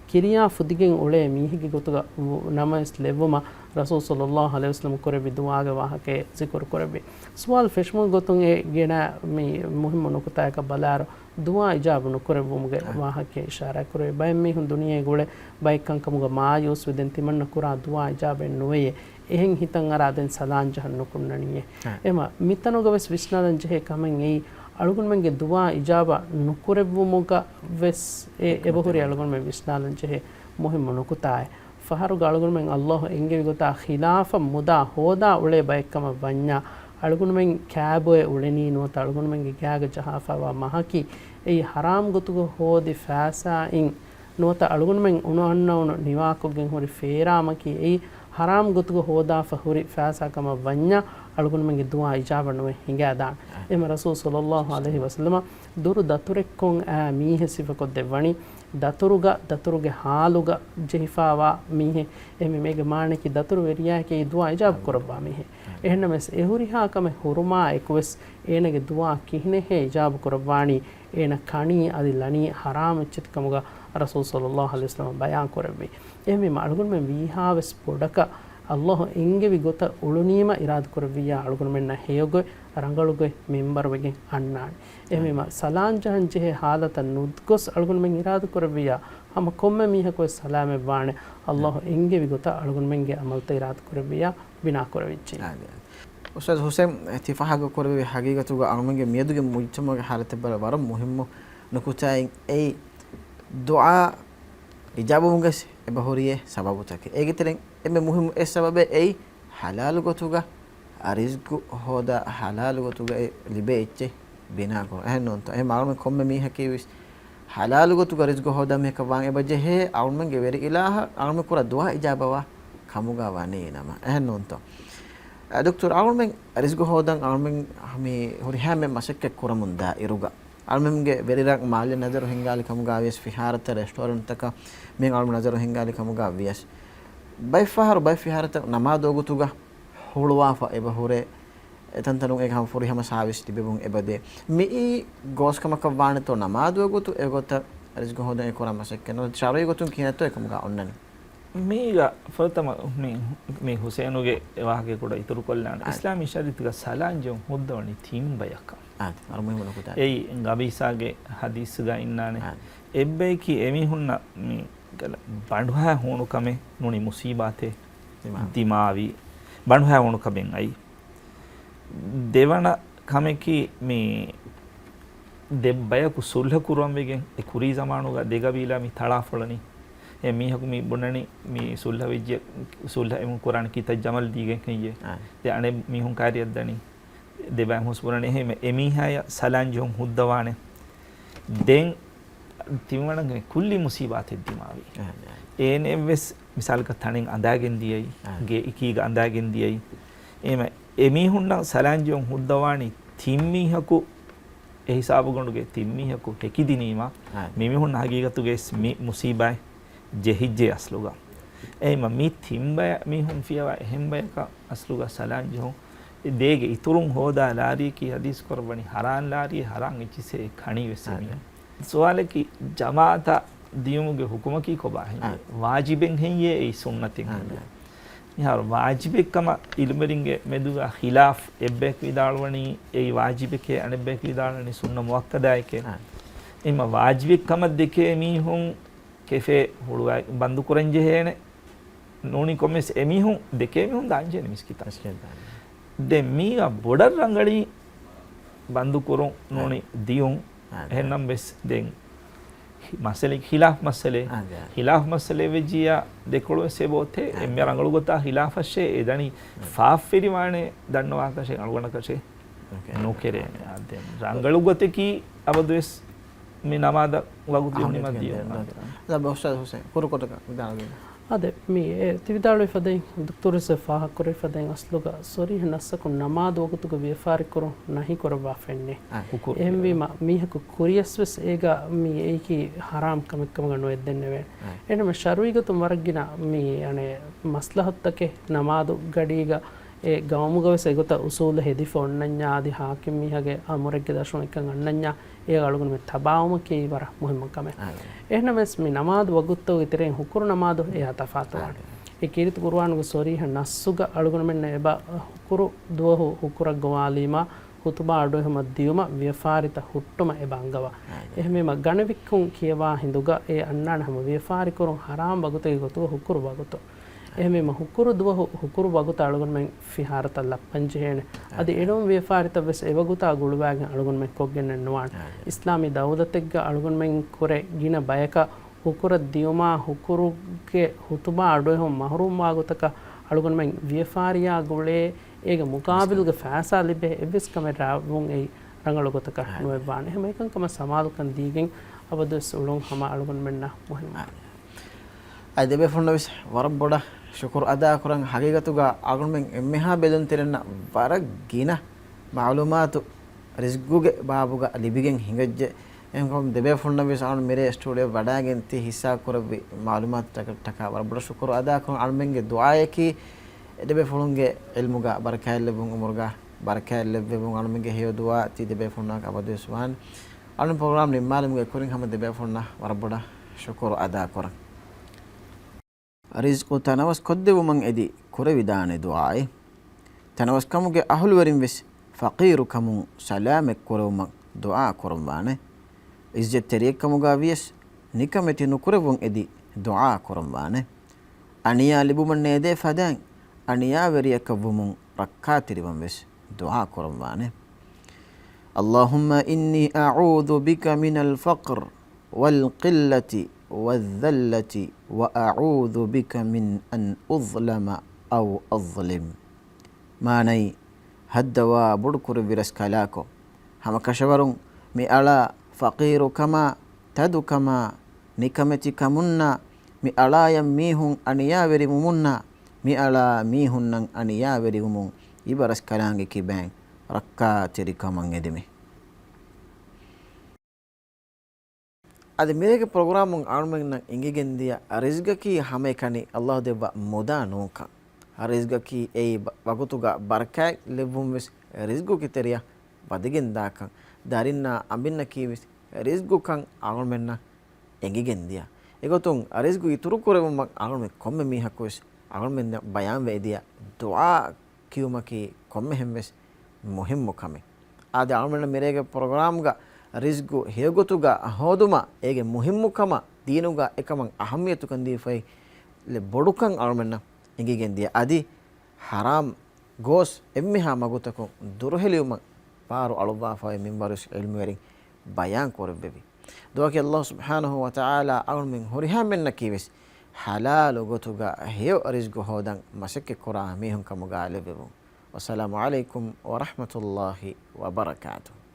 ކިރިޔާ ފުދިގެން އުޅޭ މީހެއްގެ ގޮތުގަ ވު-، ނަމަވެސް ލެއްވުމަށް ރަސޫލު ޞައްލައްލާހު ޢަލައިހި ވަސައްލަމަ ކުރެއްވި ދުޢާގެ ވާހަކައެއް ޒިކުރު ކުރެއްވި. ސުވާލު ފެށުމުގެ ގޮތުން އެ ގެނަ މި މުހިއްމު ނުކުތާއަކަށް ބަލާއިރު، ދުޢާ އިޖާބަ ނުކުރެއްވުމުގެ އަ. ވާހަކައެއް އިޝާރާތް ކުރެވި. ބައެއް މީހުން ދުނިޔޭގަ އުޅޭ ބައެއް ކަންކަމުގަ މާޔޫސްވެ ދެން ތިމަންނަ ކުރާ ދުޢާ އިޖާބައެއް ނުވެޔޭ. އެހެން ހިތަށް އަރާ ދެން ސަލާން ޖަހަން ނުކުންނަނީއޭ. އަ. އެމަ މިތަނުގަ ވެސް ވިސްނާލަން ޖެހޭ ކަމެއް އެއީ، އަޅުގަނޑުމެންގެ ދުޢާ އިޖާބަ ނުކުރެއްވުމުގަ ވެސް އެ އެބަހުރި އަޅުގަނޑުމެން ވިސްނާލަން ޖެހޭ މުހިއްމު ނުކުތާއެއް. ފަހަރުގަ އަޅުގަނޑުމެން އައްލާހު އެންގެވި ގޮތާ ޚިލާފަށް މުދާ ހޯދާ އުޅޭ ބައެއްކަމަށް ވަންޏާ، އަޅުގަނޑުމެން ކާބޮއެ އުޅެނީ ނުވަތަ އަޅުގަނޑުމެންގެ ގާގަ ޖަހާފައިވާ މަހަކީ، އެއީ ޙަރާމް ގޮތުގަ ހޯދި ފައިސާއިން ނުވަތަ އަޅުގަނޑުމެން އުނައަންނައުނު ނިވާކޮށްގެން ހުރި ފޭރާމަކީ، އެއީ ޙަރާމް ގޮތުގަ ހޯދާފަ ހުރި ފައިސާކަމަށް ވަންޏާ، އަޅުގަނޑުމެންގެ ދުޢާ އިޖާބަ ނުވެ ހިނގާދާނެ. އެމަ ރަސޫލު ޞައްލައްލާހު ޢަލައިހި ވަސައްލަމަ ދުރު ދަތުރެއްކޮށް އައި މީހެއް ސިފަކޮށްދެއްވަނީ، ދަތުރުގަ، ދަތުރުގެ ޙާލުގަ ޖެހިފައިވާ މީހެއް. އެހެންވީމަ އޭގެ މާނައަކީ ދަތުރުވެރިޔާއަކީ ދުޢާ އިޖާބަ ކުރައްވާ މީހެއް. އެހެންނަމަވެސް އެހުރިހާ ކަމެއް ހުރުމާ އެކުވެސް އޭނަގެ ދުޢާ ކިހިނެއްހޭ އިޖާބަ ކުރައްވާނީ، އޭނަ ކަނީ އަދި ލަނީ ޙަރާމް އެއްޗެތިކަމުގަ ރަސޫލު ޞައްލައްލާހު ޢަލައިހި ވަސައްލަމަ ބަޔާން ކުރެއްވި. އެހެންވީމަ އަޅުގަނޑުމެން ވީހާވެސް ބޮޑަކަށް އައްލާހު އެންގެވި ގޮތަށް އުޅުނީމަ އިރާދަ ކުރެއްވިއްޔާ އަޅުގަނޑުމެންނަށް ހެޔޮގޮތް ރަނގަޅުގޮތް މިންވަރުވެގެން އަންނާނެ. އެހެންވީމަ ސަލާން ޖަހަން ޖެހޭ ޙާލަތަށް ނުގޮސް އަޅުގަނޑުމެން އިރާދަ ކުރެއްވިއްޔާ ހަމަ ކޮންމެ މީހަކުވެސް ސަލާމަތްވާނެ. އައްލާހު އެންގެވި ގޮތަށް އަޅުގަނޑުމެންގެ އަމަލުތައް އިރާދަ ކުރެއްވިއްޔާ ބިނާކުރެވިއްޖެ. އާދެ، އާދެ. އުސްތާޛު ހުސެން، ތި ފާހަގަ ކުރެއްވި ހަގީގަތުގަ އަޅުމެންގެ މިއަދުގެ މުޖްތަމަޢުގެ ޙާލަތެއް ވަރަށް، ވަރަށް މުހިއްމު ނުކުތާއެއް އެއީ، ދުޢާ އިޖާބަވުމުގެ އެބަހުރިއޭ ސަބަބުތަކެއް. އޭގެ ތެރެއިން އެންމެ މުހިއްމު އެއް ސަބަބެއް އެއީ، ޙަލާލު ގޮތުގަ އަ، ރިޒްގު ހޯދާ ޙަލާލު ގޮތުގައި ލިބޭ އެއްޗެއް ބިނާކުރުން. އެހެން ނޫންތޯ؟ އެހެން އަޅުމެން ކޮންމެ މީހަކީވެސް ޙަލާލު ގޮތުގަ ރިޒްގު ހޯދާ މީހަކަށް ވާން އެބަޖެހޭ، އަޅުމެންގެ ވެރި އިލާހަށް އަޅުމެން ކުރާ ދުޢާ އިޖާބަވާ ކަމުގަ ވަނީ ނަމަ. އެހެން ނޫންތޯ؟ އަ، ދޮކްތަރު، އަޅުމެން ރިޒްގު ހޯދަން އަޅުމެން މި ހުރިހާ މެ މަސައްކަތް ކުރަމުން ދާއިރުގަ އަޅުމެންގެ ވެރިރަށް މާލެ ނަޒަރު ހިންގާލި ކަމުގަ ވިޔަސް، ފިހާރަތައް ރެސްޓޯރެންޓްތަކަށް މި އަޅުމެން ނަޒަރު ހިންގާލި ކަމުގަ ވިޔަސް، ބައެއްފަހަރު ބައެއް ފިހާރަތައް ނަމާދު ވަގުތުގަ ހުޅުވާފަ އެބަ ހުރޭ. އެތަންތަނުން އޭގެ ހަމަ ފުރިހަމަ ސާވިސް ލިބެވުން އެބަދޭ. މިއީ ގޯސްކަމަކަށް ވާނެތޯ ނަމާދު ވަގުތު އެގޮތަށް ރިޒްގު ހޯދަން އެ ކުރާ މަސައްކަތް ނުވަތަ ޝަރުޢީ ގޮތުން ކިހިނެއްތޯ އެކަމުގަ އޮންނަނީ؟ މީގަ ފުރަތަމަ މި، މި ހުސޭނުގެ ވާހަކަ ކުޑަ އިތުރުކޮށްލާނެ. އާ. އިސްލާމީ ޝަރީޢަތުގަ ސަލާން ޖެހުން ހުއްދަވަނީ ތިން ބަޔަކަށް. އާ، ވަރަށް މުހިއްމު ނުކުތާ. އެއީ ގަބީސާގެ ޙަދީޘްގަ އިންނާނެ. އާ. އެއްބަޔަކީ އެމީހުންނަށް މި ބަނޑުހައި ހޫނުކަމެއް ނޫނީ މުޞީބާތެއް ދިމާވި. ދިމާވި. ބަނޑުހައި ހޫނުކަމެއް އައި. ދެވަނަ ކަމަކީ މި ދެ ބަޔަކު ސުލްހަ ކުރުވަން ވެގެން އެ ކުރީ ޒަމާނުގަ ދެ ގަބީލާ މި ތަޅާފޮޅަނީ. އެ މީހަކު މި ބުނަނީ މި ސުލްހަ ވެއްޖެ، ސުލްހަ އެމުން ކުރާނެ ކިތައް ޖަމަލް ދީގެން ހެއްޔޭ؟ އާ. ދެ އަނެއް މީހުން ކާރިއަށް ދަނީ. ދެ ބަޔަށް ހުސް ބުނަނީ އެހެން އެމީހާޔަށް ސަލާން ޖެހުން ހުއްދަވާނެ. ދެން ތިންވަނަ ކުއްލި މުސީބާތެއް ދިމާވި. އާ، އާ. އޭނެއްވެސް މިސާލަކަށް ތަނެއް އަނދާގެން ދިޔައީ، އާ. ގެ އެކީގަ އަނދާގެން ދިޔައީ. އެމަ، އެމީހުންނަށް ސަލާން ޖެހުން ހުއްދަވާނީ ތިން މީހަކު، އެ ހިސާބުގަނޑުގެ ތިން މީހަކު ހެކިދިނީމާ، އާ. މިމީހުން ހަގީގަތުގައި މި މުސީބާތް ޖެހިއްޖެ އަސްލުގަ. އެހެންމަ މި ތިން ބަޔަށް މީހުން ފިޔަވާ އެހެން ބަޔަކަށް އަސްލުގަ ސަލާން ޖެހުން. ދޭގެ އިތުރުން ހޯދާ ލާރިއަކީ ހަދީސް ކުރައްވަނީ ހަރާން ލާރިއެއް، ހަރާން އެއްޗިސް އެ ކަނީ ވެސް އާ. އެމީހުން. ސުވާލަކީ ޖަމާޢަތަށް ދިޔުމުގެ ޙުކުމަކީ ކޮބާ ހެއްޔޭ؟ އާ. ވާޖިބެއް ހެއްޔޭ އެއީ ސުންނަތެއް އާ. ހެއްޔޭ؟ މިހާރު ވާޖިބެއް ކަމަށް ޢިލްމުވެރިންގެ މެދުގަ ޚިލާފް، އެއްބަޔަކު ވިދާޅުވަނީ އެއީ ވާޖިބެކޭ، އަނެއްބަޔަކު ވިދާޅުވަނީ ސުންނަ މުއައްކަދާއެކޭ. އާ. އެހެންމަ ވާޖިބެއް ކަމަށް ދެކޭ މީހުން ކެފޭ ހުޅުވާ ބަންދު ކުރަން ޖެހޭނެ. ނޫނީ ކޮންމެސް އެމީހުން ދެކޭ މީހުން ދާންޖެހޭނެ މިސްކިތަށް. މިސްކިތަށް ދާން. ދެން މީގަ ބޮޑަށް ރަނގަޅީ ބަންދު ކުރުން ނޫނީ އާ. ދިޔުން. އާ. އެހެންނަމަވެސް ދެން މައްސަލަ ޚިލާފް މައްސަލަ. އާ. ޚިލާފް މައްސަލަ ވެއްޖިއްޔާ ދެކޮޅު ވެސް އެބަ އޮތޭ. އާ. އެންމެ ރަނގަޅު ގޮތާ ޚިލާފަށޭ އެ ދަނީ އާ. ފާފްވެރިވާނެ ދަންނަވާކަށެއް އަޅުގަނޑަކަށެއް ނުކެރޭނެ. އާ، ދެން ރަނގަޅު ގޮތަކީ އަބަދުވެސް މި ނަމާދަށް ވަގުތު ދިޔުން ނިމާ ދިޔުން. އާ. އާ، އުސްތާޛް ޙުސައިން ކުރުކޮށް ވިދާޅުވީ. އާދެ، މި އެ ތި ވިދާޅުވި ފަދައިން، ދޮކްތަރު ވެސް ފާހަގަކުރެއްވި ފަދައިން އަސްލުގަ ޞަރީޙަ ނައްސަކުން ނަމާދު ވަގުތުގަ ވިޔަފާރި ކުރުން ނަހީ ކުރައްވާފައެއްނެއް. އާ. ހުކުރު. އެހެންވީމަ، މީހަކު ކުރިޔަސް ވެސް އޭގަ މި އެއީކީ ޙަރާމް ކަމެއް ކަމުގަ ނުވެއްދެންނެވެ. އާ. އެހެންވީމަ، ޝަރުޢީ ގޮތުން ވަރަށް ގިނަ މި އަނެއް މަސްލަޙަތުތަކެއް ނަމާދު ގަޑީގަ އެ ގައުމުގަ ވެސް އެގޮތަށް އުސޫލު ހެދިފަ އޮންނަންޏާ އަދި ޙާކިމް މީހާގެ އަމުރެއްގެ ދަށުން އެކަން އަންނަންޏާ އެ އަޅުގަނޑުމެން ތަބާވުމަކީ ވަރަށް މުހިއްމު ކަމެއް. އާ. އެހެންނަމަވެސް މި ނަމާދު ވަގުތުތަކުގެ ތެރެއިން ހުކުރު ނަމާދު އެއާ ތަފާތުވާނެ. އާ. އެ ކީރިތި ޤުރުއާނުގެ ޞަރީޙަ ނައްސުގަ އަޅުގަނޑުމެންނަށް އެބަ ހުކުރު ދުވަހު ހުކުރަށް ގޮވާލީމާ ޚުޠުބާ އަޑުއެހުމަށް ދިޔުމަށް ވިޔަފާރިތައް ހުއްޓުމަށް އެބަ އަންގަވާ. އާ. އެހެންވީމަ ގަނެ ވިއްކުން ކިޔަވާ ހިނދުގަ އެ އަންނާނެ ހަމަ ވިޔަފާރި ކުރުން ޙަރާމް ވަގުތެއްގެ ގޮތުގަ ހުކުރު ވަގުތު. އެހެންވީމަ ހުކުރު ދުވަހު ހުކުރު ވަގުތަށް އަޅުގަނޑުމެން ފިހާރަތައް ލައްޕަން ޖެހޭނެ. އަދި އެނޫން ވިޔަފާރިތައް ވެސް އެވަގުތާ ގުޅުވާގެން އަޅުގަނޑުމެން ކޮށްގެންނެއް ނުވާނެ. އާ. އިސްލާމީ ދައުލަތެއްގަ އަޅުގަނޑުމެން ކުރެ ގިނަ ބަޔަކަށް ހުކުރަށް ދިޔުމާ ހުކުރުގެ ޚުޠުބާ އަޑުއެހުން މަޙްރޫމްވާ ގޮތަކަށް އަޅުގަނޑުމެން ވިޔަފާރިއާ ގުޅޭ އޭގެ މުޤާބިލުގެ ފައިސާ ލިބޭ އެއްވެސް ކަމެއް ރާވުން އެއީ ރަނގަޅު ގޮތަކަށް އާ. ނުވެއްވާނެ. އެހެން އެކަންކަމަށް ސަމާލުކަން ދީގެން އަބަދުވެސް އުޅުން ހަމަ އަޅުގަނޑުމެންނަށް މުހިންމު. އާ. އަދި ދެބޭފުޅުންނަށް ވެސް ވަރަށް ބޮޑަށް ޝުކުރު އަދާކުރަން. ހަގީގަތުގަ އަޅުގަނޑުމެން އެންމެހާ ބެލުންތެރިންނަށް ވަރަށް ގިނަ މަޢުލޫމާތު ރިޒްގުގެ ބާބުގަ ލިބިގެން ހިނގައްޖެ. އެހެންކަމުން ދެބޭފުޅުންނަށް ވެސް އަޅުގަނޑު މިރޭ ސްޓޫޑިއޯ ވަޑައިގެން ތި ހިއްސާ ކުރެއްވި މަޢުލޫމާތު ޓަކަ، ޓަކާ ވަރަށް ބޮޑަށް ޝުކުރު އަދާކުރަން. އަޅުމެންގެ ދުޢާއަކީ އެ ދެބޭފުޅުންގެ ޢިލްމުގަ ބަރަކާތް ލެއްވުން، ޢުމުރުގަ ބަރަކާތް ލެއްވެވުން، އަޅުމެންގެ ހެޔޮ ދުޢާ ތި ދެބޭފުޅުންނާ އަބަދުވެސް ވާން. އަޅުން ޕްރޮގްރާމް ނިންމާލުމުގެ ކުރިން ހަމަ ދެބޭފުޅުންނަށް ވަރަށް ބޮޑަށް ޝުކުރު އަދާކުރަން. ރިޒްޤު ތަނަވަސް ކޮށްދެވުމަށް އެދި ކުރެވިދާނެ ދުޢާއެއް. ތަނަވަސްކަމުގެ އަހުލުވެރިން ވެސް ފަޤީރުކަމުން ސަލާމަތް ކުރެވުމަށް ދުޢާ ކުރަންވާނެ. ޢިއްޒަތްތެރިއެއްކަމުގަ ވިޔަސް ނިކަމެތި ނުކުރެވުން އެދި ދުޢާ ކުރަންވާނެ. އަނިޔާ ލިބުމަށް ނޭދޭ ފަދައިން އަނިޔާވެރިޔަކަށްވުމުން ރައްކާތެރިވަން ވެސް ދުޢާ ކުރަންވާނެ. اللهم إني أعوذ بك من الفقر والقلة والذلة وأعوذ بك من أن أظلم أو أظلم. މާނައީ، ހައްދަވާ ބޮޑުކުރެއްވި ރަސްކަލާކޮ، ހަމަކަށަވަރުން މި އަޅާ ފަޤީރުކަމާ، ތަދުކަމާ، ނިކަމެތިކަމުންނާ، މި އަޅާޔަށް މީހުން އަނިޔާވެރިވުމުންނާ، މި އަޅާ މީހުންނަށް އަނިޔާވެރިވުމުން އިބަރަސްކަލާނގެ ކިބައިން ރައްކާތެރިކަމަށް އެދެމެ. އަދި މިރޭގެ ޕްރޮގްރާމުން އަޅުމެންނަށް އެނގިގެންދިޔަ ރިޒްގަކީ ހަމައެކަނި އައްލާހު ދެއްވާ މުދާ ނޫންކަން. ރިޒްގަކީ އެއީ ވަގުތުގަ ބަރަކާތް ލެއްވުން ވެސް ރިޒްގުގެ ތެރެއަށް ވަދެގެންދާކަން. ދަރިންނާ އަނބިންނަކީ ވެސް ރިޒްގުކަން އަޅުމެންނަށް އެނގިގެންދިޔަ. އެގޮތުން ރިޒްގު އިތުރުކުރެވުމަށް އަޅުމެން ކޮންމެ މީހަކު ވެސް އަޅުމެންނަށް ބަޔާންވެ އެދިޔަ ދުޢާ ކިޔުމަކީ ކޮންމެހެން ވެސް މުހިއްމު ކަމެއް. އާދެ، އަޅުމެންނަށް މިރޭގެ ޕްރޮގްރާމްގަ ރިޒްގު ހެޔޮގޮތުގަ ހޯދުމަށް އޭގެ މުހިއްމުކަމަށް ދީނުގަ އެކަމަށް އަހައްމިޔަތުކަން ދީފައި ބޮޑުކަން އަޅުމެންނަށް އެނގިގެންދިޔަ. އަދި ހަރާމް ގޯސް އެންމެހާ މަގުތަކުން ދުރުހެލިވުމަށް ބާރު އަޅުއްވާފައި މިންވަރު ވެސް ޢިލްމުވެރިން ބަޔާން ކުރެއްވެވި. ދުޢާއަކީ އައްލާހު ސުބްޙާނަހު ވަތަޢާލާ އަޅުމެން ހުރިހާ މެންނަކީ ވެސް ޙަލާލު ގޮތުގަ ހެޔޮ ރިޒްގު ހޯދަން މަސައްކަތްކުރާ މީހުން ކަމުގަ ލެއްވެވުން. ވައްސަލާމު ޢަލައިކުމް ވަރަޙްމަތުﷲި ވަބަރަކާތުހު.